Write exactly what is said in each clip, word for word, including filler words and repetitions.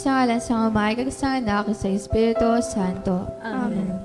Sa ngalan sang Amay, kag sang Anak, kag sa Espiritu Santo. Amen.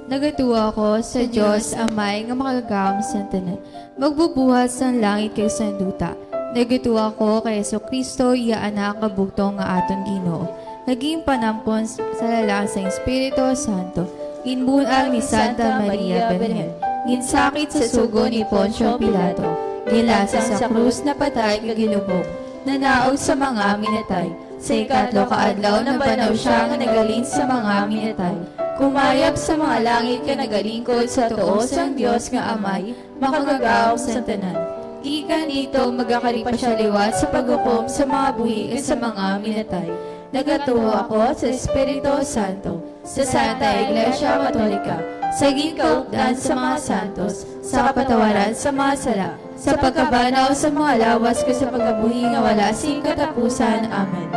Nagatuo ako sa Dios, Amay nga makagagahom sang tanan, magbubuhat sang langit kag sang duta. Nagatuo ako kay Jesu-Cristo, iya Anak nga bugtong nga aton Ginoo, nga ginpanampon s-, sa lalang sang Espiritu Santo, ginbun-ag ni Santa Maria Birhen, ginsakit sa sugo ni Poncio Pilato, ginlansang sa krus, napatay kag ginubog, nanaog sa mga minatay. Sa ikatlo ka adlaw, nabanhaw sia nga naghalin sa mga minatay. Kumayab sa mga langit kag nagalingkod sa tuo sang Dios nga Amay, makagagahom sang tanan. Gikan didto, magakari pa sia liwat sa paghukom sa mga buhi kag sa mga minatay. Nagatuo ako sa Espiritu Santo, sa Santa Iglesia Katolika, sa ginkaupdan sa mga santos, sa kapatawaran sa mga sala, sa pagkabanhaw sa mga lawas, kag sa pagkabuhi nga wala sing katapusan. Amen.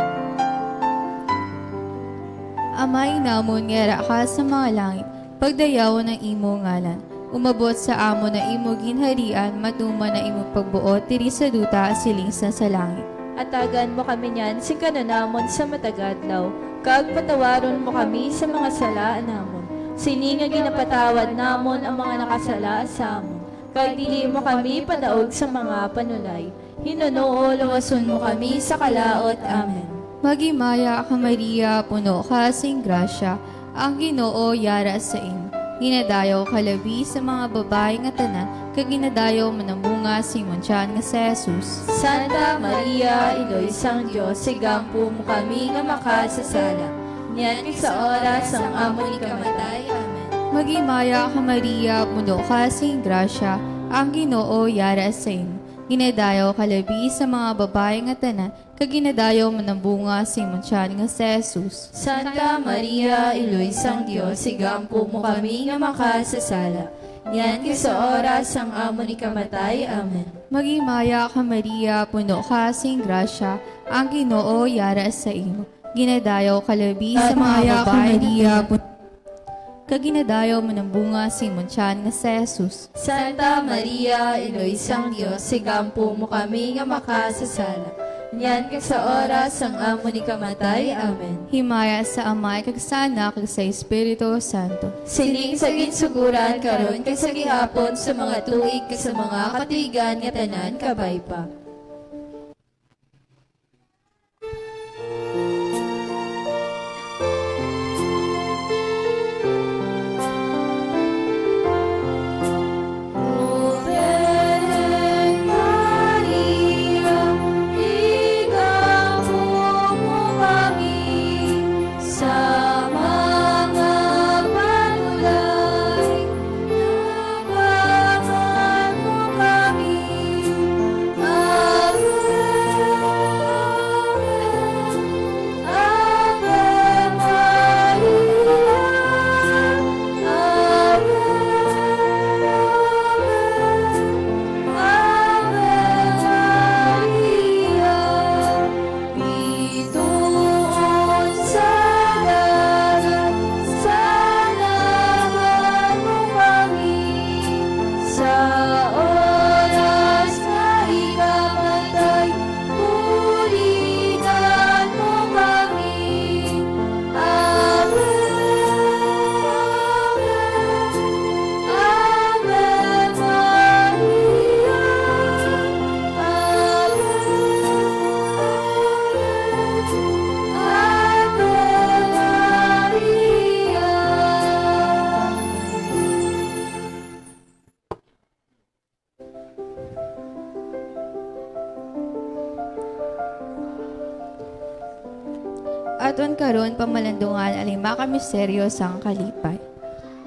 Amay namon nga yara ka sa mga langit, pagdayawon ang imo ngalan. Umabot sa amon ang imo ginharian, matuman ang imo pagbuot diri sa duta, siling sa, sa langit. Hatagan mo kami niyan sing kan-on namon sa matag adlaw, kag patawaron mo kami sa mga sala namon, sini nga ginapatawad namon ang mga nakasala sa amon. Kag dili mo kami padaog sa mga panulay. Hinunoo, luwason mo kami sa kalaut. Amen. Maghimaya ka, Maria, puno ka sing grasya, ang Ginoo yara sa imo. Ginadayaw ka labi sa mga babayi nga tanan, kag ginadayaw man ang bunga sing imong tiyan nga si Jesus. Santa Maria, Iloy sang Dios, igampo mo kami nga makasasala, niyan kag sa oras sang amon ikamatay. Amen. Maghimaya ka, Maria, puno ka sing grasya, ang Ginoo yara sa imo. Ginadayaw ka labi sa mga babayi nga tanan, kag ginadayaw man ang bunga sing imong tiyan nga si Jesus. Santa Maria, Iloy sang Dios, igampo mo kami nga makasasala, niyan kag sa oras sang amon ikamatay. Amen. Maghimaya ka, Maria, puno ka sing grasya, ang Ginoo yara sa imo. Ginadayaw ka labi sa mga babayi nga tanan, kag ginadayaw man ang bunga sing imong tiyan nga si Jesus. Santa Maria, Iloy sang Dios, igampo mo kami nga makasasala, niyan kag sa oras sang amon ikamatay. Amen. Himaya sa Amay, kag sa Anak, kag sa Espiritu Santo. Siling sa ginsuguran, karon kag sa gihapon, sa mga tuig kag sa mga katuigan nga tanan. Kabay pa. Bituon sa dalan, salamaton mo kami. Sa oras nga ikamatay, buligan mo kami. Ave, Ave, Ave Maria. Aton karon pamalandungan ang lima ka misteryo sang kalipay.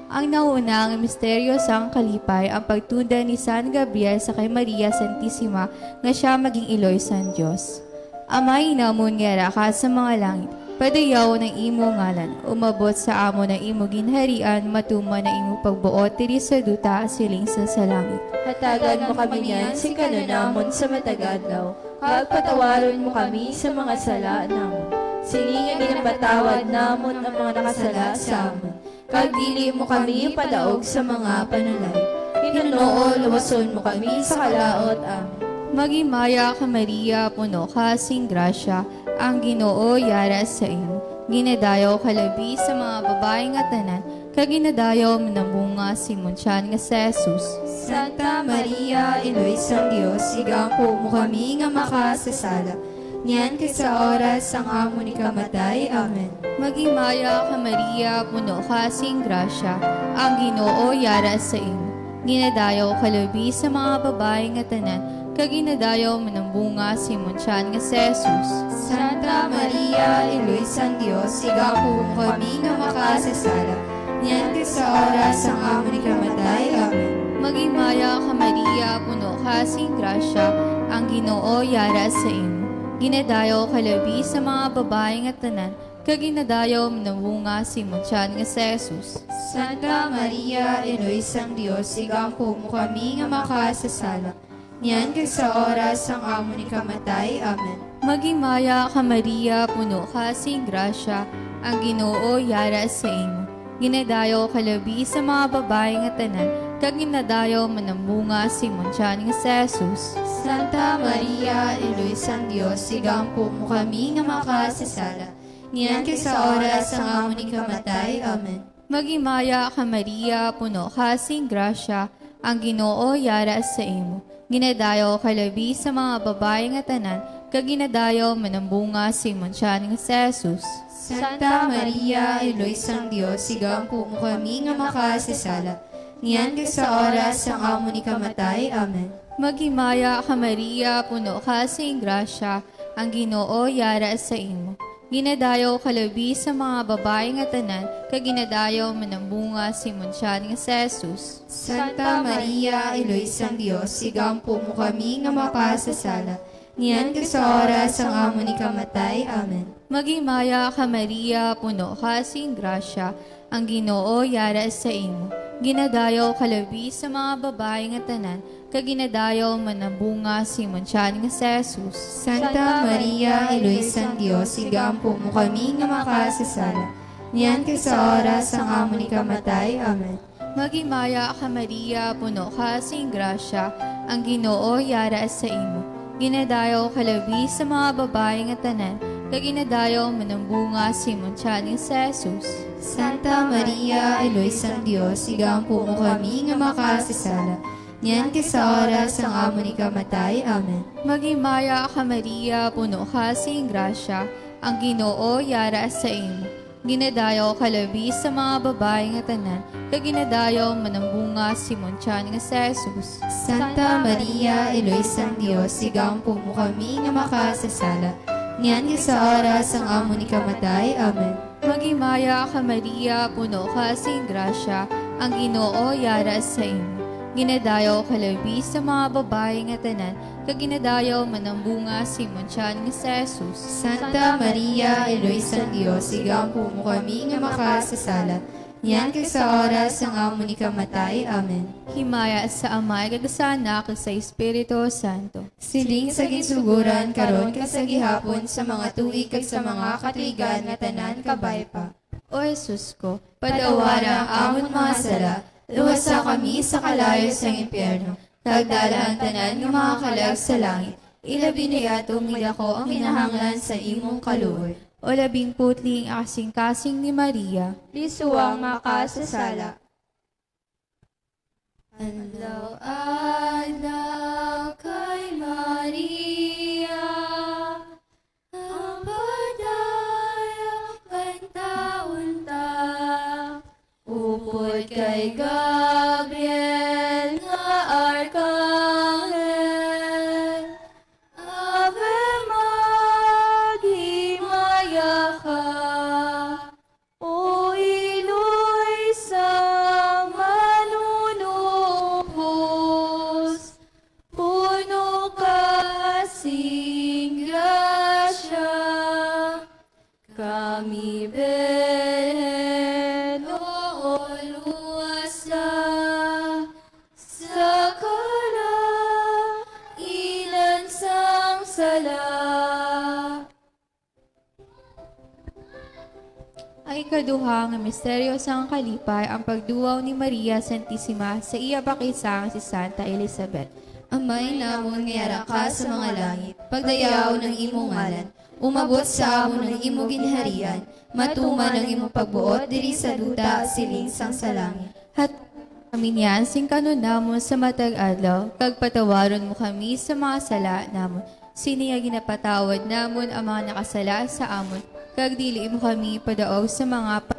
Ang nauna nga misteryo sang kalipay, ang pagtunda ni San Gabriel sa kay Maria Santisima nga sia maging iloy sang Dios. Amay namon nga yara ka sa mga langit, padayawon ang imo ngalan, umabot sa amon ang imo ginharian, matuman ang imo pagbuot diri sa duta, siling sa, sa langit. Hatagan mo kami niyan sing kan-on namon sa matag adlaw, kag patawaron mo kami sa mga sala namon, siling nga ginapatawad namon ang mga nakasala sa amon. Kag dili mo kami padaog sa mga panulay. Ginoo, luwason mo kami sa kalaut. Amen. Maghimaya ka, Maria, puno ka sing grasya, Ang Ginoo yara sa imo. Ginadayaw ka labi sa mga babayi nga tanan, kag ginadayaw man ang bunga sa imong tiyan nga si Jesus. Santa Maria, Iloy sang Dios, igampo mo kami nga makasasala, niyan kag sa oras sang amon ikamatay. Amen. Maghimaya ka, Maria, puno ka sing grasya, ang Ginoo yara sa imo. Ginadayaw ka labi sa mga babayi nga tanan, kag ginadayaw man ang bunga sa imong tiyan nga si Jesus. Santa Maria, Iloy sang Dios, igampo mo kami nga makasasala, niyan kag sa oras sang amon ikamatay. Amen. Maghimaya ka, Maria, puno ka sing grasya, ang Ginoo yara sa imo. Ginadayaw ka labi sa mga babayi nga tanan, kag ginadayaw man ang bunga sa imong tiyan nga si Jesus. Santa Maria, Iloy sang Dios, igampo mo kami nga makasasala, niyan kag sa oras sang amon ikamatay. Amen. Maghimaya ka, Maria, puno ka sing grasya, ang Ginoo yara sa imo. Ginadayaw ka labi sa mga babayi nga tanan, kag ginadayaw man ang bunga sa imong tiyan nga si Jesus. Santa Maria, Iloy sang Dios, igampo mo kami nga makasasala, niyan kag sa oras sang amon ikamatay. Amen. Maghimaya ka, Maria, puno ka sing grasya, ang Ginoo yara sa imo. Ginadayaw ka labi sa mga babayi nga tanan, kag ginadayaw man ang bunga sa imong tiyan nga si Jesus. Santa Maria, Iloy sang Dios, igampo mo kami nga makasasala, niyan kag sa oras sang amon ikamatay. Amen. Maghimaya ka, Maria, puno ka sing grasya, ang Ginoo yara sa imo. Ginadayaw ka labi sa mga babayi nga tanan, kag ginadayaw man ang bunga sa imong tiyan nga si Jesus. Santa Maria, Iloy sang Dios, igampo mo kami nga makasasala, niyan kag sa oras sang amon ikamatay. Amen. Maghimaya ka, Maria, puno ka sing grasya, ang Ginoo yara sa imo. Ginadayaw ka labi sa mga babayi nga tanan, kag ginadayaw man ang bunga sa imong tiyan nga si Jesus. Santa Maria, Iloy sang Dios, igampo mo kami nga makasasala, niyan kag sa oras sang amon ikamatay. Amen. Maghimaya ka, Maria, puno ka sing grasya, ang Ginoo yara sa imo. Ginadayaw ka labi sa mga babayi nga tanan, kag ginadayaw man ang bunga sa imong tiyan nga si Jesus. Santa Maria, Iloy sang Dios, igampo mo kami nga makasasala, niyan kag sa oras sang amon ikamatay. Amen. Maghimaya ka, Maria, puno ka sing grasya, ang Ginoo yara sa imo. Ginadayaw ka labi sa mga babayi nga tanan, kag ginadayaw man ang bunga sa imong tiyan nga si Jesus. Santa Maria, Iloy sang Dios, igampo mo kami nga makasasala, niyan kag sa oras sang amon ikamatay. Amen. Maghimaya ka, Maria, puno ka sing grasya, ang Ginoo yara sa imo. Ginadayaw ka labi sa mga babayi nga tanan, kag ginadayaw man ang bunga sa imong tiyan nga si Jesus. Santa Maria, Iloy sang Dios, igampo mo kami nga makasasala, niyan kag sa oras sang amon ikamatay. Amen. Himaya sa Amay, kag sa Anak, kag sa Espiritu Santo. Siling sa ginsuguran, karon kag sa gihapon, sa mga tuig kag sa mga katuigan nga tanan kabay pa. O Jesus ko, patawara ang amon mga sala, luwasa kami sa kalayo sang impyerno, kag dala ang tanan nga mga kalag sa langit, ilabi na yadtong may dako ang kinahanglan sa imong kaluoy. O labing putli nga kasingkasing ni Maria. Liswa makasasala. Adlaw-adlaw kay Maria, ang pagdayag kantaon ta, upod kay Gabriel nga arkanghel. Ave, maghimaya ka, o Iloy sang Manunubos, puno ka sing grasya. Kami, Birhen, o luwasa sa kalainan sang sala. Ang ikaduha nga misteryo sang kalipay, ang pagduaw ni Maria Santisima sa iya pakigsa nga si Santa Elizabeth. Amay namon nga yara ka sa mga langit, pagdayawon ang imong ngalan. Umabot sa amon ang imo ginharian, matuman ang imo pagbuot diri sa duta siling sang sa langit. Hat kami niyan sing kanon namon sa matag adlaw, kag patawaron mo kami sa mga sala namon, sini nga ginapatawad namon ang mga nakasala sa amon, kag dili mo kami padaog sa mga pa-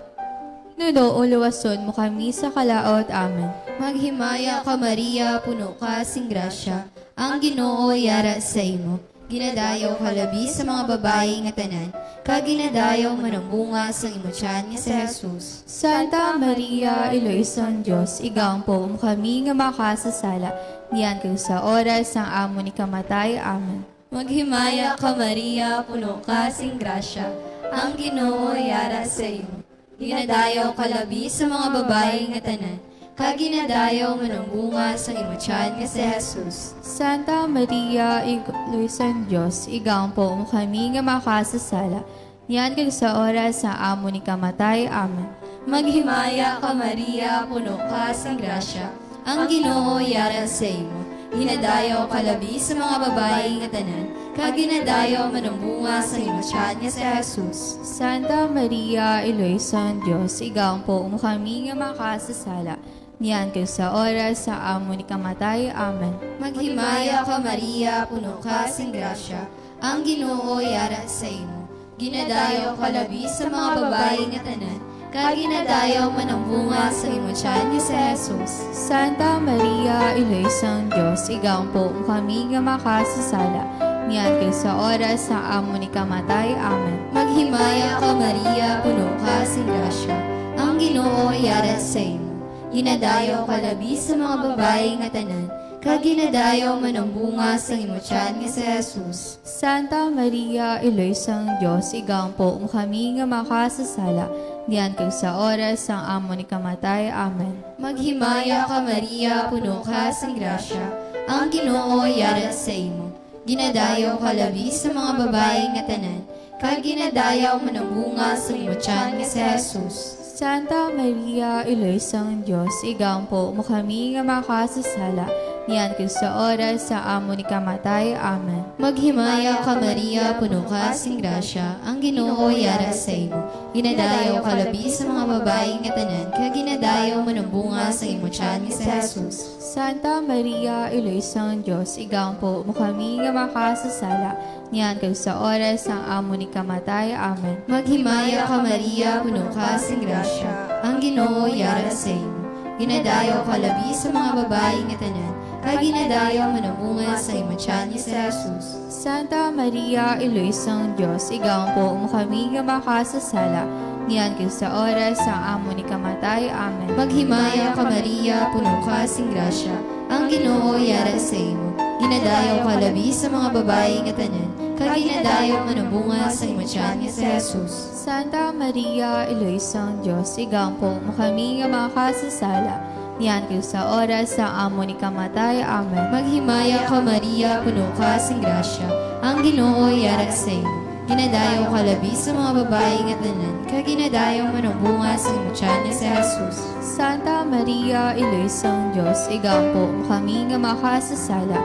Nuno, o luwason mo kami sa kalaot. Amen. Maghimaya ka, Maria, puno ka sing grasya, ang Ginoo yara sa imo. Ginadayaw ka labi sa mga babayi nga tanan, kag ginadayaw man ang bunga sang imo tiyan nga si Jesus. Santa Maria, Iloy sang Dios, igampo mo kami nga makasasala, niyan kag sa oras sang amon ikamatay. Amen. Maghimaya ka, Maria, puno ka sing grasya, ang Ginoo yara sa imo. Ginadayaw ka labi sa mga babayi nga tanan, kag ginadayaw man ang bunga sang imo tiyan nga si Jesus. Santa Maria, Iloy sang Dios, igampo mo kami nga makasasala, niyan kag sa oras sa amon ikamatay. Amen. Maghimaya ka, Maria, puno ka sang grasya, ang Ginoo yara sa imo. Ginadayaw ka labi sa mga babayi nga tanan, kag ginadayaw man ang bunga sang imo tiyan nga si Jesus. Santa Maria, Iloy sang Dios, igampo mo kami nga makasasala, niyan kag sa oras sa amon ikamatay. Amen. Maghimaya ka, Maria, puno ka sing grasya, ang Ginoo yara sa imo. Ginadayaw ka labi sa mga babayi nga tanan, kag ginadayaw man ang bunga sa imo tiyan nga si Jesus. Santa Maria, Iloy sang Dios, igampo mo kami nga makasasala, niyan kag sa oras sa amon ikamatay. Amen. Maghimaya ka, Maria, puno ka sing grasya, ang Ginoo yara sa imo. Ginadayaw ka labi sa mga babayi nga tanan, kag ginadayaw man ang bunga sang imo tiyan nga si Jesus. Santa Maria, Iloy sang Dios, igampo mo kami nga makasasala, niyan kag sa oras sang amon ikamatay. Amen. Maghimaya ka, Maria, puno ka sing grasya, ang Ginoo yara sa imo. Ginadayaw ka labi sa mga babayi nga tanan, kag ginadayaw man ang bunga sang imo tiyan nga si Jesus. Santa Maria, Iloy sang Dios, igampo mo kami nga makasasala, niyan kag sa oras sa amon ikamatay. Amen. Maghimaya ka, Maria, puno ka sing grasya, ang Ginoo yara sa imo. Ginadayaw ka labi sa mga babayi nga tanan, kag ginadayaw man ang bunga sang imo tiyan nga si Jesus. Santa Maria, Iloy sang Dios, igampo mo kami nga makasasala, niyan kag sa oras sang amon ikamatay. Amen. Maghimaya ka, Maria, puno ka sing grasya, ang Ginoo yara sa imo. Ginadayaw ka labi sa mga babayi nga tanan, kag ginadayaw man ang bunga sa imo tiyan nga si Jesus. Santa Maria, Iloy sang Dios, igampo mo kami nga makasasala, niyan kag sa oras sang amon ikamatay. Amen. Maghimaya ka, Maria, puno ka sing grasya, ang Ginoo yara sa imo. Ginadayaw ka labi sa mga babayi nga tanan, kag ginadayaw man ang bunga sa imo tiyan nga si Jesus. Santa Maria, Iloy sang Dios, igampo mo kami nga makasasala, niyan kag sa oras sang amon ikamatay. Amen. Maghimaya ka, Maria, puno ka sing grasya, ang Ginoo yara sa imo. Ginadayaw ka labi sa mga babayi nga tanan, kag ginadayaw man ang bunga sa imo tiyan nga si Jesus. Santa Maria, Iloy sang Dios, igampo mo kami nga makasasala,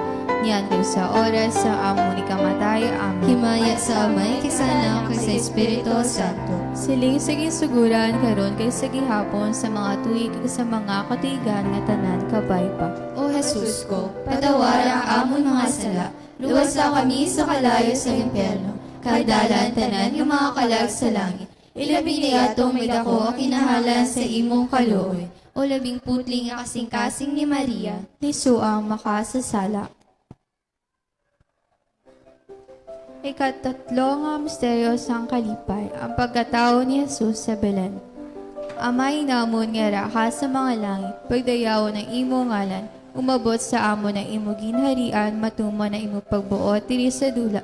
niyan kag sa oras sa amon ikamatay. Amen. Himaya sa Amay, kag sa Anak, kag sa Espiritu Santo. Siling sa ginsuguran, karon kag sa gihapon, sa mga tuig kag sa mga katuigan nga tanan. Kabay pa. O Jesus ko, patawara ang amon mga sala, luwasa kami sa kalayo sa impyerno, kag dala ang tanan nga mga kalag sa langit, ilabi na yadtong may daku ang kinahanglan sa imong kaluoy. O labing putli nga kasingkasing ni Maria. Lisod ang makasasala. Ikatatlo nga misteryo sang kalipay, ang pagkatawo ni Jesus sa Belen. Amay namon nga yara ka sa mga langit, pagdayawon ang imo ngalan, umabot sa amon ang imo ginharian, matuman ang imo pagbuot diri sa dula,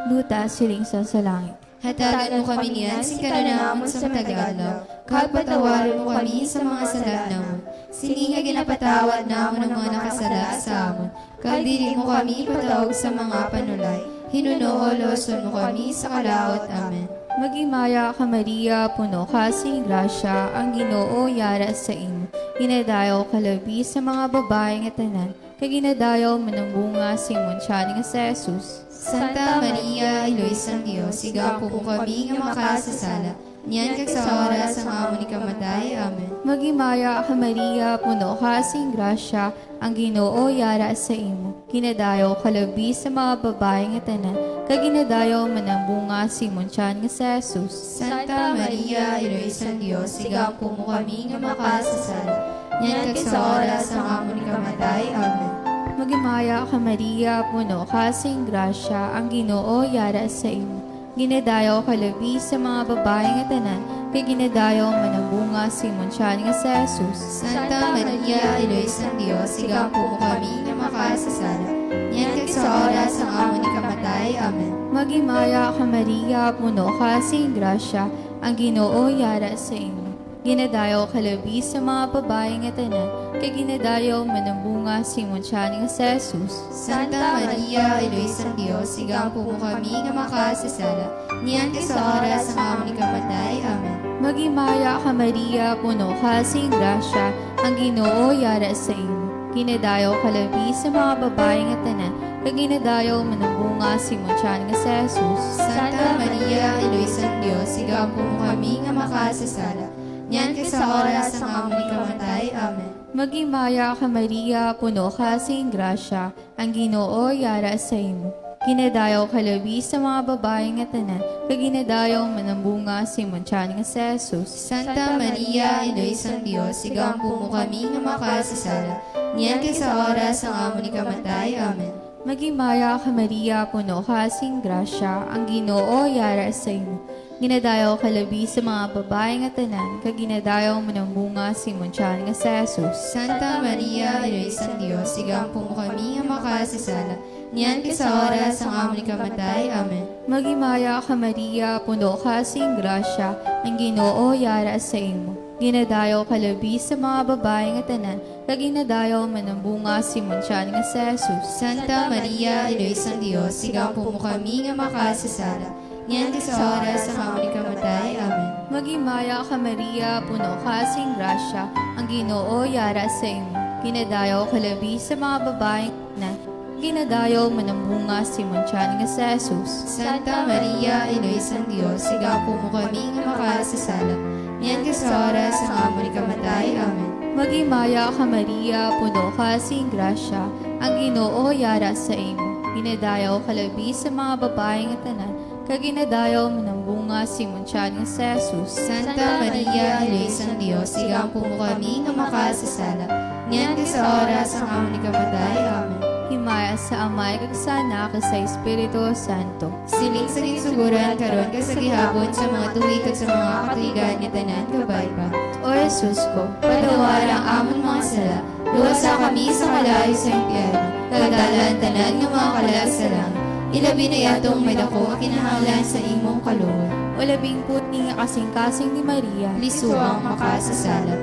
duta siling sa, sa langit. Hatagan mo kami niyan sing kanon namon sa matag adlaw, kag patawaron mo kami sa mga sala namon, sini nga ginapatawad namon ang mga nakasala sa amon, kag dili mo kami ipadaog sa mga panulay. Hinunoon, luwason mo kami sa kalaot. Amen. Maghimaya ka, Maria, puno ka sing grasya, ang Ginoo yara sa imo. Ginadayaw ka labi sa mga babayi nga tanan, kag ginadayaw man ang bunga sa imong tiyan nga si Jesus. Santa Maria, Iloy sang Dios, igampo mo kami nga makasasala, niyan kag sa oras sang amon ikamatay. Amen. Maghimaya ka, Maria, puno ka sing grasya, ang Ginoo yara sa imo. Ginadayaw ka labi sa mga babayi nga tanan, kag ginadayaw man ang bunga sa imong tiyan nga si Jesus. Santa Maria, Iloy sang Dios, igampo mo kami nga makasasala, niyan kag sa oras sang amon ikamatay. Amen. Maghimaya ka, Maria, puno ka sing grasya, ang Ginoo yara sa imo. Ginadayaw ka labi sa mga babayi nga tanan, kag ginadayaw man ang bunga sa imong tiyan nga si Jesus. Santa Maria, Iloy sang Dios, igampo mo kami nga makasasala, niyan kag sa oras sang amon ikamatay. Amen. Maghimaya ka, Maria, puno ka sing grasya, ang Ginoo yara sa imo. Ginadayaw ka labi sa mga babayi nga tanan, kag ginadayaw man ang bunga sa imong tiyan nga si Jesus. Santa Maria, Iloy sang Dios, igampo mo kami nga makasasala, niyan kag sa oras sang amon ikamatay. Amen. Maghimaya ka, Maria, puno ka sing grasya, ang Ginoo yara sa imo. Ginadayaw ka labi sa mga babayi nga tanan, kag ginadayaw man ang bunga sa imong tiyan nga si Jesus. Santa Maria, Iloy sang Dios, igampo mo kami nga makasasala, niyan kag sa oras sang amon ikamatay. Amen. Maghimaya ka, Maria, puno ka sing grasya, ang Ginoo yara sa imo. Ginadayaw ka labi sa mga babayi nga tanan, kag ginadayaw man ang bunga sa imong tiyan nga si Jesus. Santa Maria, Iloy sang Dios, igampo mo kami nga makasasala, niyan kag sa oras sang amon ikamatay. Amen. Maghimaya ka, Maria, puno ka sing grasya, ang Ginoo yara sa imo. Ginadayaw ka labi sa mga babayi nga tanan, kag ginadayaw man ang bunga sa imong tiyan nga si Jesus. Santa Maria, Iloy sang Dios, igampo mo kami nga makasasala, niyan kag sa oras sang amon ikamatay. Amen. Maghimaya ka, Maria, puno ka sing grasya, ang Ginoo yara sa imo. Ginadayaw ka labi sa mga babayi nga tanan, kag ginadayaw man ang bunga sa imong tiyan nga si Jesus. Santa Maria, Iloy sang Dios, igampo mo kami nga makasasala, niyan kag sa oras sang amon ikamatay. Amen. Maghimaya ka, Maria, puno ka sing grasya, ang Ginoo yara sa imo. Ginadayaw ka labi sa mga babayi nga tanan, ginadayaw man ang bunga sa imong tiyan nga si Jesus. Santa Maria, Iloy sang Dios, igampo mo kami nga makasasala, niyan kag sa oras sang amon ikamatay. Amen. Maghimaya ka, Maria, puno ka sing grasya, ang Ginoo yara sa imo. Ginadayaw ka labi sa mga babayi nga tanan, kag ginadayaw man ang bunga sa imong tiyan nga si Jesus. Santa Maria, Iloy sang Dios, igampo mo kami nga makasasala, niyan kag sa oras sang amon ikamatay. Amen. Himaya sa Amay, kag sa Anak, kag sa Espiritu Santo. Siling sa ginsuguran, karon kag sa gihapon, sa mga tuig kag sa mga katuigan nga tanan, kabay pa. O Jesus ko, patawara ang amon mga sala, luwasa kami sa kalayo sa impyerno, kag dala ang tanan nga mga kalag sa langit, ilabi na yadtong may daku nga kinahanglan sa imong kaluoy. O labing putni nga kasing-kasing ni Maria, lisua ang makasasala.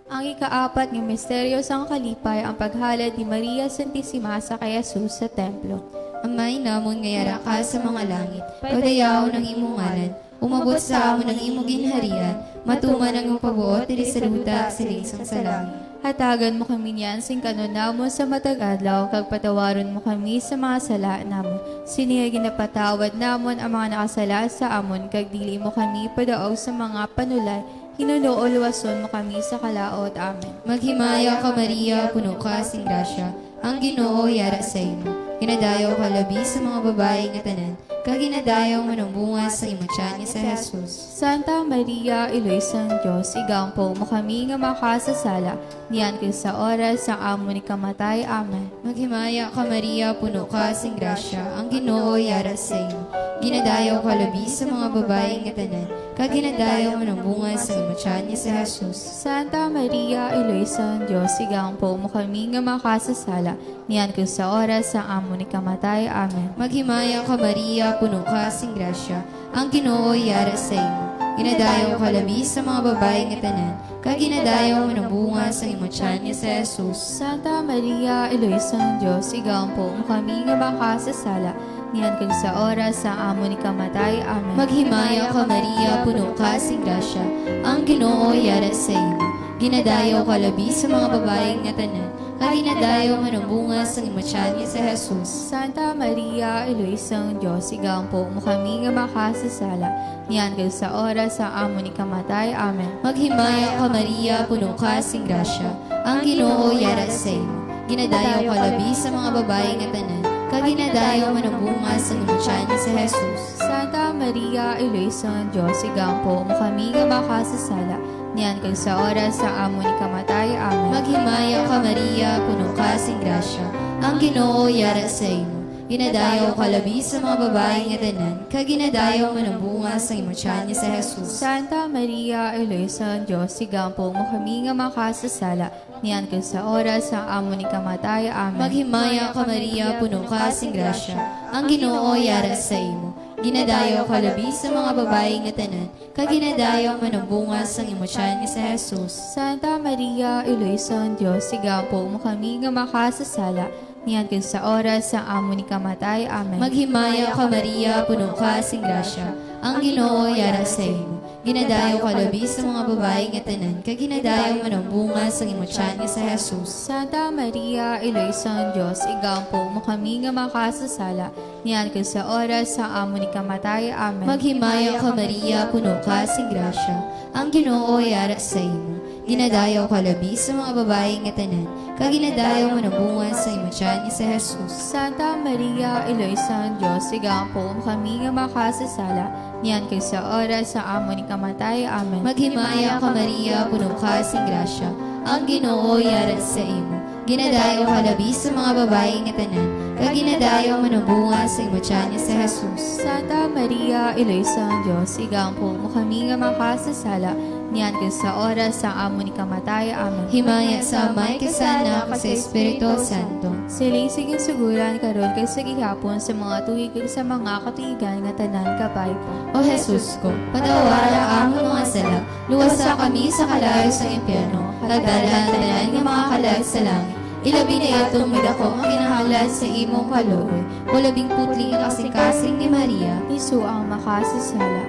Ang ikaapat nga misteryo sang kalipay, ang paghalad ni Maria Santisima sa kay Jesus sa templo. Amay namon nga yara ka sa mga langit, padayaon ang imong ngalan. Umabot sa amon ang imo ginharian, matuman ang imong pagbuot diri sa duta, siling sang sa langit. Hatagan mo kami niyan sing kan-on namon sa matag adlaw, kag patawaron mo kami sa mga sala namon, sini nga ginapatawad namon ang mga nakasala sa amon, kag dili mo kami padaog sa mga panulay, hinuno luwason mo kami sa kalaut. Amen. Maghimaya ka, Maria, puno ka sing grasya, ang Ginoo yara sa imo. Ginadayaw ka labi sa mga babayi nga tanan, kag ginadayaw man ang bunga sang imong tiyan nga si Jesus. Santa Maria, Iloy sang Dios, igampo mo kami nga makasasala, niyan kag sa oras sang amon ikamatay. Amen. Maghimaya ka, Maria, puno ka sing grasya, ang Ginoo yara sa imo. Ginadayaw ka labi sa mga babayi nga tanan, kag ginadayaw man ang bunga sang imong tiyan nga si Jesus. Santa Maria, Iloy sang Dios, igampo mo kami nga makasasala, niyan kag sa oras sang amon ikamatay. Amen. Maghimaya ka, Maria, puno ka sing grasya, ang Ginoo yara sa imo. Ginadayaw ka labi sa mga babayi nga tanan, kag ginadayaw man ang bunga sang imong tiyan nga si Jesus. Santa Maria, Iloy sang Dios, igampo mo kami nga makasasala, niyan kag sa oras sang amon ikamatay. Amen. Maghimaya ka, Maria, puno ka sing grasya, ang Ginoo yara sa imo. Ginadayaw ka labi sa mga babayi nga tanan, kag ginadayaw man ang bunga sang imong tiyan nga si Jesus. Santa Maria, Iloy sang Dios, igampo mo kami nga makasasala, niyan kag sa oras sang amon ikamatay. Amen. Maghimaya ka, Maria, puno ka sing grasya, ang Ginoo yara sa imo. Ginadayaw ka labi sa mga babayi nga tanan, kag ginadayaw man ang bunga sang imong tiyan nga si Jesus. Santa Maria, Iloy sang Dios, igampo mo kami nga makasasala, niyan kag sa oras sang amon ikamatay. Amen. Maghimaya ka, Maria, puno ka sing grasya, ang Ginoo yara sa imo. Ginadayaw ka labi sa mga babayi nga tanan, kag ginadayaw man ang bunga sang imong tiyan nga si Jesus. Santa Maria, Iloy sang Dios, igampo mo kami nga makasasala, niyan kag sa oras sang amon ikamatay. Amen. Maghimaya ka, Maria, puno ka sing grasya, ang Ginoo yara sa imo. Ginadayaw ka labi sa mga babayi nga tanan, kag ginadayaw man ang bunga sang imong tiyan nga si Jesus. Santa Maria, Iloy sang Dios, igampo mo kami nga makasasala, niyan kag sa oras sang amon ikamatay. Amen. Maghimaya ka, Maria, puno ka sing grasya, ang Ginoo yara sa imo. Ginadayaw ka labi sa mga babayi nga tanan, kag ginadayaw man ang bunga sang imong tiyan nga si Jesus. Santa Maria, Iloy sang Dios, igampo mo kami nga makasasala, niyan kag sa oras sang amon ikamatay. Amen. Maghimaya ka, Maria, puno ka sing grasya, ang Ginoo yara sa imo. Ginadayaw ka labi sa mga babayi nga tanan, kag ginadayaw man ang bunga sang imong tiyan nga si Jesus. Santa Maria, Iloy sang Dios, igampo mo kami nga makasasala, niyan kag sa oras sang amon ikamatay. Amen. Maghimaya ka, Maria, puno ka sing grasya, ang Ginoo yara sa imo. Ginadayaw ka labi sa mga babayi nga tanan, kag ginadayaw man ang bunga sang imong tiyan nga si Jesus. Santa Maria, Iloy sang Dios, igampo mo kami nga makasasala, niyan kag sa oras sang amon ikamatay. Amen. Himaya sa Amay, kag sa Anak, kag sa Espiritu Santo. Siling sa ginsugoran, karon kag sa gihapon, sa mga tuig kag sa mga katuigan nga tanan. Kabay po. O Jesus ko, patawara ang amon mga sala, luwasa kami sa kalayo sang impyerno, kag dalha ang tanan nga mga kalag sa langit. Ilabi na yadtong may dako nga kinahanglan sa imong kaluoy, o labing putli nga kasingkasing ni Maria. Isu ang makasasala.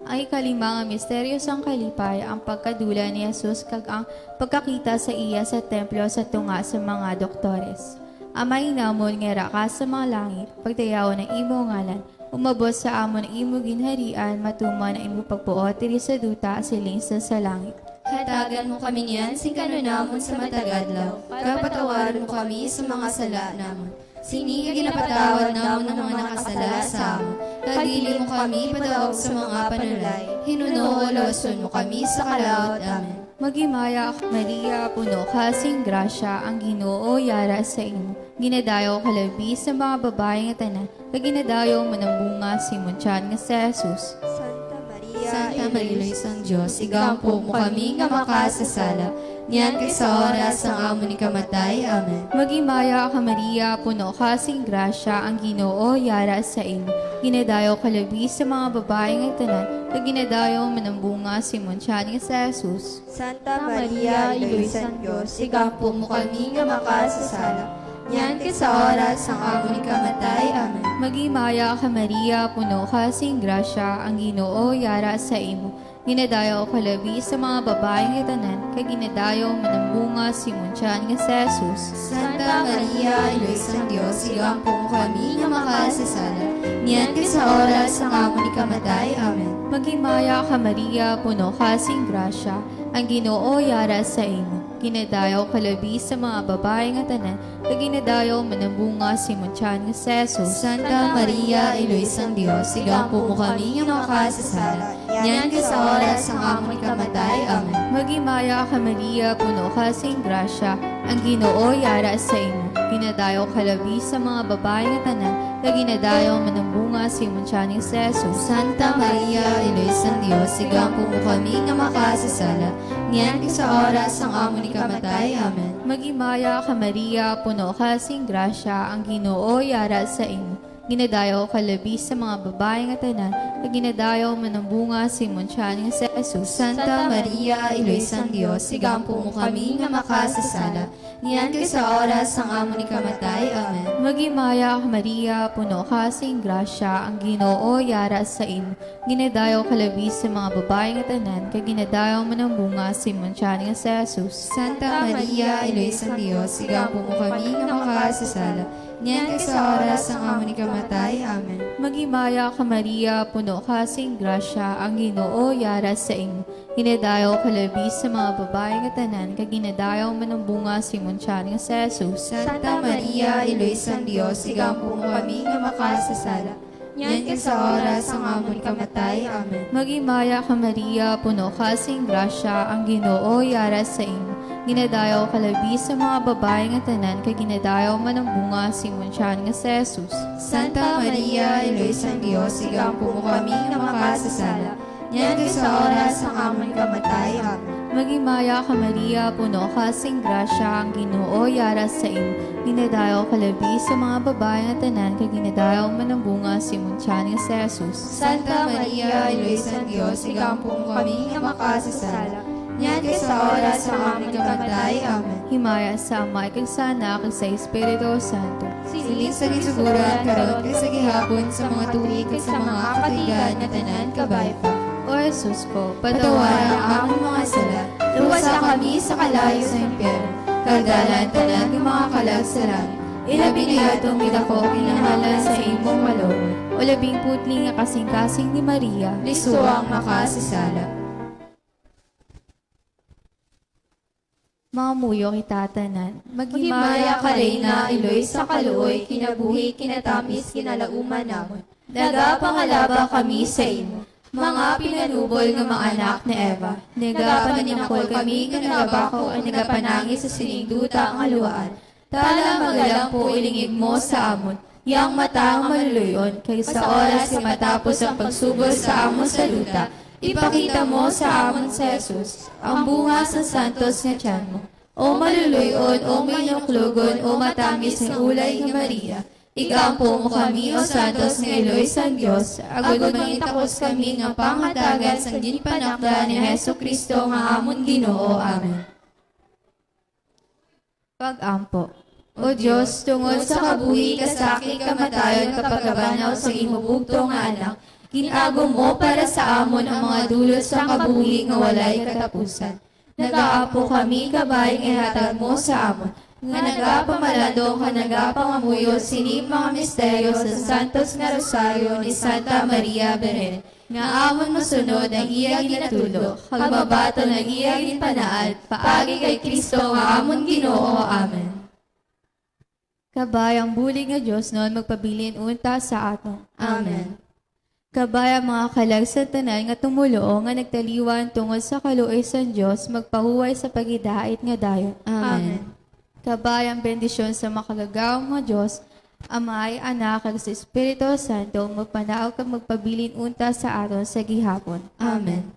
Ang ikalima nga misteryo sang kalipay, ang pagkadula ni Jesus kag ang pagkakita sa iya sa templo sa tunga sa mga doktores. Amay namon nga yara ka sa mga langit, pagdayawon ang imo ngalan, umabot sa amon ang imo ginharian, matuman ang imo pagbuot diri sa duta, siling sa sa langit. Hatagan mo kami niyan sing kan-on namon sa matag adlaw, kag patawaron mo kami sa mga sala namon, sini nga ginapatawad namon ang mga nakasala sa amon, kag dili mo kami padaog sa mga panulay. Hinunoo, luwason mo kami sa kalaut. Amen. Maghimaya ka, Maria, puno ka sing grasya, ang Ginoo yara sa imo. Ginadayaw ka labi sa mga babayi nga tanan, kag ginadayaw man ang bunga sa imong tiyan nga si Jesus. Santa Maria, Santa Maria, Iloy sang Dios, igampo mo kami nga makasasala, niyan kag sa oras sang amon ikamatay. Amen. Maghimaya ka, Maria, puno ka sing grasya, ang Ginoo yara sa imo. Ginadayaw ka labi sa mga babayi nga tanan, kag ginadayaw man ang bunga sa imong tiyan nga si Jesus. Santa Maria, Iloy sang Dios, igampo mo kami nga makasasala, niyan kag sa oras sang amon ikamatay. Amen. Maghimaya ka, Maria, puno ka sing grasya, ang Ginoo yara sa imo. Ginadayaw ka labi sa mga babayi nga tanan, kag ginadayaw man ang bunga sa imong tiyan nga si Jesus. Santa Maria, Iloy sang Dios, igampo mo kami nga makasasala, niyan kag sa oras sang amon ikamatay. Amen. Maghimaya ka, Maria, puno ka sing grasya, ang Ginoo yara sa imo. Ginadayaw ka labi sa mga babayi nga tanan, kag ginadayaw man ang bunga sa imong tiyan nga si Jesus. Santa Maria, Iloy sang Dios, igampo mo kami nga makasasala, niyan kag sa oras sang amon ikamatay. Amen. Maghimaya ka, Maria, puno ka sing grasya, ang Ginoo yara sa imo. Ginadayaw ka labi sa mga babayi nga tanan, kag ginadayaw man ang bunga sa imong tiyan nga si Jesus. Santa Maria, Iloy sang Dios, igampo mo kami nga makasasala, niyan kag sa oras sang amon ikamatay. Amen. Maghimaya ka, Maria, puno ka sing grasya, ang Ginoo yara sa imo. Ginadayaw ka labi sa mga babayi nga tanan, kag ginadayaw man ang bunga sa imong tiyan nga si Jesus. Santa Maria, Iloy sang Dios, igampo mo kami nga makasasala, niyan kag sa oras sang amon ikamatay. Amen. Maghimaya ka, Maria, puno ka sing grasya, ang Ginoo yara sa imo. Ginadayaw ka labi sa mga babayi nga tanan, kag ginadayaw man ang bunga sa imong tiyan nga si Jesus. Santa Maria, Iloy sang Dios, igampo mo kami nga makasasala, niyan kag sa oras sang amon ikamatay. Amen. Maghimaya ka, Maria, puno ka sing grasya, ang Ginoo yara sa imo. Ginadayaw ka labi sa mga babayi nga tanan, kag ginadayaw man ang bunga sa imong tiyan nga si Jesus. Santa Maria, Iloy sang Dios, igampo mo kami nga makasasala, niyan kag sa oras sang amon ikamatay. Amen. Maghimaya ka, Maria, puno ka sing grasya, ang Ginoo yara sa imo. Ginadayaw ka labi sa mga babayi nga tanan, kag ginadayaw man ang bunga sa imong tiyan nga si Jesus. Santa Maria, Iloy sang Dios, igampo mo kami nga makasasala, niyan kag sa oras sang amon kamatay. Amen. Maghimaya ka, Maria, puno ka sing grasya, ang Ginoo yara sa imo. Ginadayaw ka labi sa mga babayi nga tanan, kag ginadayaw man ang bunga sa imong tiyan nga si Jesus. Santa Maria, Iloy sang Dios, igampo mo kami nga makasasala, niyan kag sa oras sang amon kamatay. Amen. Himaya sa Amay, kag sa Anak, kag sa Espiritu Santo. Siling sa ginsugoran, karon, kag sa gihapon, sa mga tuig, kag sa mga katuigan nga tanan, kabay pa. O Jesus ko, patawara ang amon mga sala, luwasa kami sa kalayo sa impyerno, kag dala ang tanan nga mga kalag sa langit, ilabi na yadtong may daku kinahanglan sa imong malugod. O labing putli nga kasingkasing ni Maria, liswa ang makasasala. Mangamuyo kita tanan. Maghimaya ka, Reyna, iloy sa kaluoy, kinabuhi, kinatamis, kinalauman namon. Nagapangalaba kami sa imo, mga pinanubol nga mga anak ni Eva. Nagapaninakol kami nga nagabako ang nagapanangis sa sining duta nga luwaan. Tala, magalang po ilingig mo sa amon yang mata nga maluluy-on, kag sa oras nga matapos ang pagsubol sa amon sa duta, ipakita mo sa amon si Jesus, ang bunga sang santos nga tiyan mo. O maluluy-on, o mahinuklogon, o matamis nga ulay nga Maria, igampo mo kami, o santos nga iloy sang Dios, agod mangitakos kami nga panghatagan sang ginpanakda ni Jesu-Cristo nga amon Ginoo. Amen. Pag-ampo. O Dios, tungod sa kabuhi, kasakit, kamatayon, kag pagkabanaw sang imo bugtong nga Anak, gin-agom mo para sa amon ang mga dulot sang kabuhi nga walay katapusan. Nagaampo kami, kabay nga ihatag mo sa amon, nga nagapamalandong kag nagapangamuyo sini mga misteryo sa Santos nga Rosario ni Santa Maria Birhen, nga amon masunod ang iya ginatudlo, kag mabaton ang iya ginpanaad, paagi kay Cristo nga amon Ginoo. Amen. Kabay ang bulig nga diosnon magpabilin unta sa aton. Amen. Kabay ang mga kalag sa tanan nga tumoluo nga nagtaliwan tungod sa kaluoy sang Dios magpahuway sa paghidait nga dayon. Amen. Amen. Kabay ang bendisyon sa makagagahom nga Dios, Amay, Anak, kag sa Espiritu Santo, magpanaog kag magpabilin unta sa aton sa gihapon. Amen.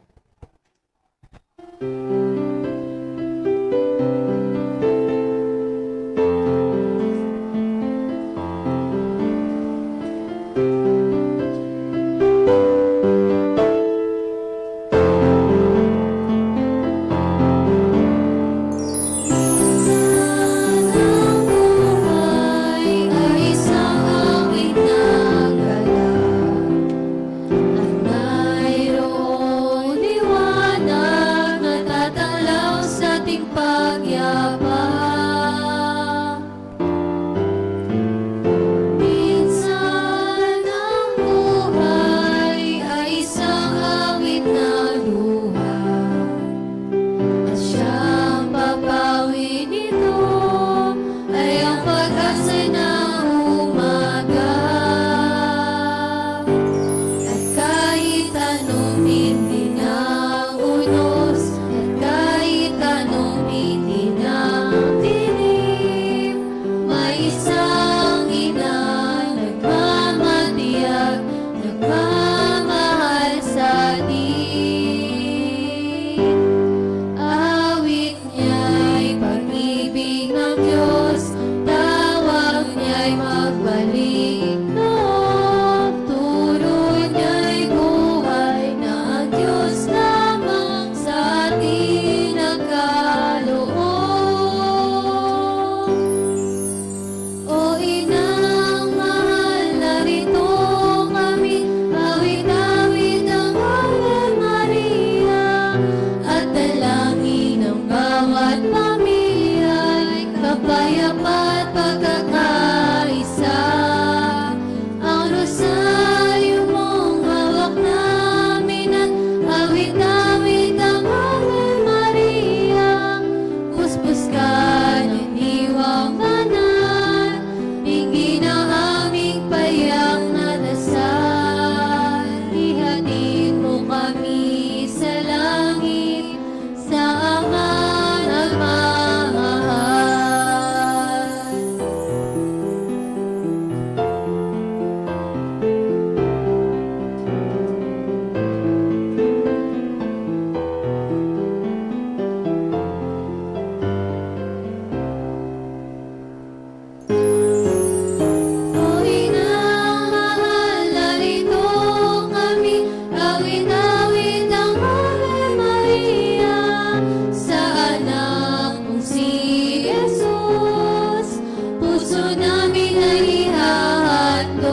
Namin ay ihahandog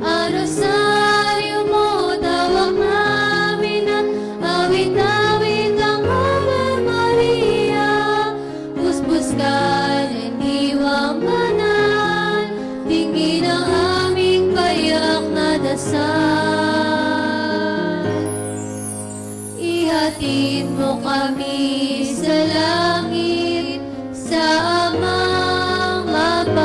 ang rosaryo mo, tawag namin ang awit-awit ng Ave Maria. Puspos ka ng Diwang Banal, tingin ang aming payak na dasal. Ihatid mo kami sa langit, sa Amang mapagmahal.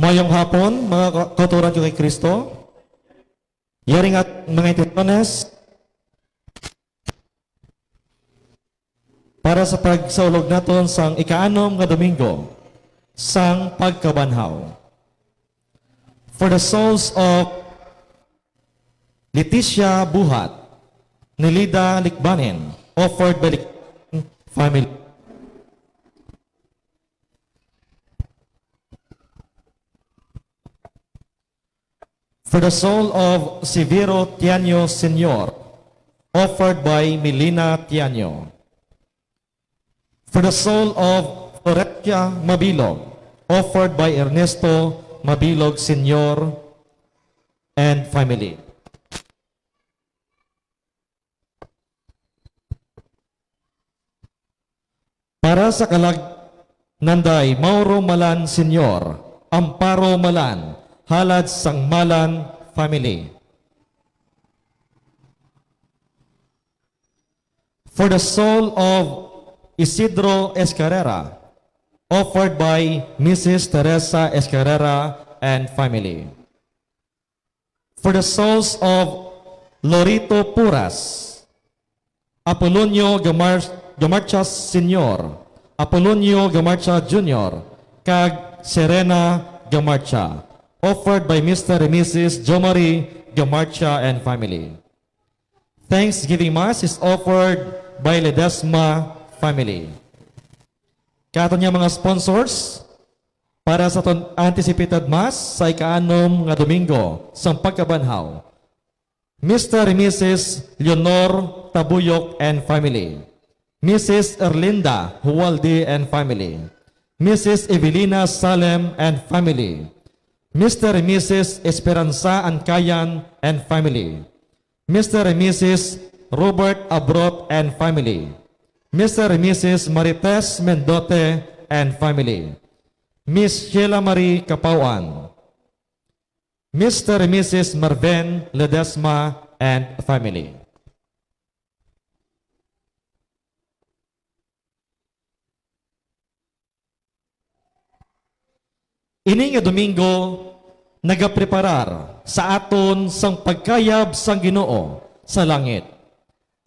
Mayong hapon, mga ka-, kauturan ko kay Kristo. Yari nga mga intensyones para sa pagsaulog naton sang ikaanom nga Domingo sang pagkabanhaw. For the souls of Leticia Buhat, Nelida Likbanen, offered by Likbanen family. For the soul of Severo Tiaño Senior, offered by Melina Tiaño. For the soul of Florencia Mabilog, offered by Ernesto Mabilog Senior and family. Para sa kalag Nanday Mauro Malan Senior, Amparo Malan, halad sang Malan family. For the soul of Isidro Escarrera, offered by Missus Teresa Escarrera and family. For the souls of Lorito Puras, Apolonio Gamar-, Gamarcha Senior, Apolonio Gamarcha Junior, kag Serena Gamarcha, offered by Mister and Missus Jomari Gamarcha and family. Thanksgiving Mass is offered by Ledesma family. Kato niya mga sponsors, para sa ton-, anticipated Mass sa ikaanom nga Domingo sang pagkabanhaw, Mister and Missus Leonor Tabuyok and family, Missus Erlinda Hualdi and family, Missus Evelina Salem and family, Mister and Missus Esperanza Ancayan and family, Mister and Missus Robert Abrot and family, Mister and Missus Marites Mendote and family, Miss Sheila Marie Capauan, Mister and Missus Marven Ledesma and family. Ini nga Domingo nagapreparar sa aton sang pagkayab sang Ginoo sa langit.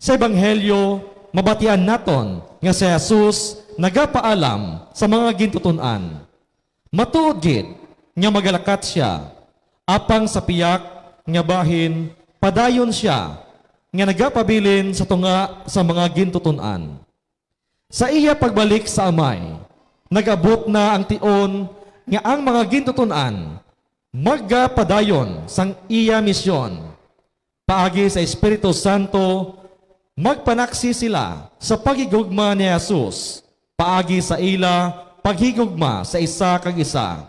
Sa Ebanghelyo, mabatian naton nga si Jesus nagapaalam sa mga gintuton-an. Matuod gid nga magalakat sia, apang sa pihak nga bahin padayon sia nga nagapabilin sa tunga sa mga gintuton-an. Sa iya pagbalik sa Amay, nag-abot na ang tion nga ang mga gintuton-an magapadayon sang iya misyon. Paagi sa Espiritu Santo, magpanaksi sila sa paghigugma ni Jesus, paagi sa ila paghigugma sa isa kag isa.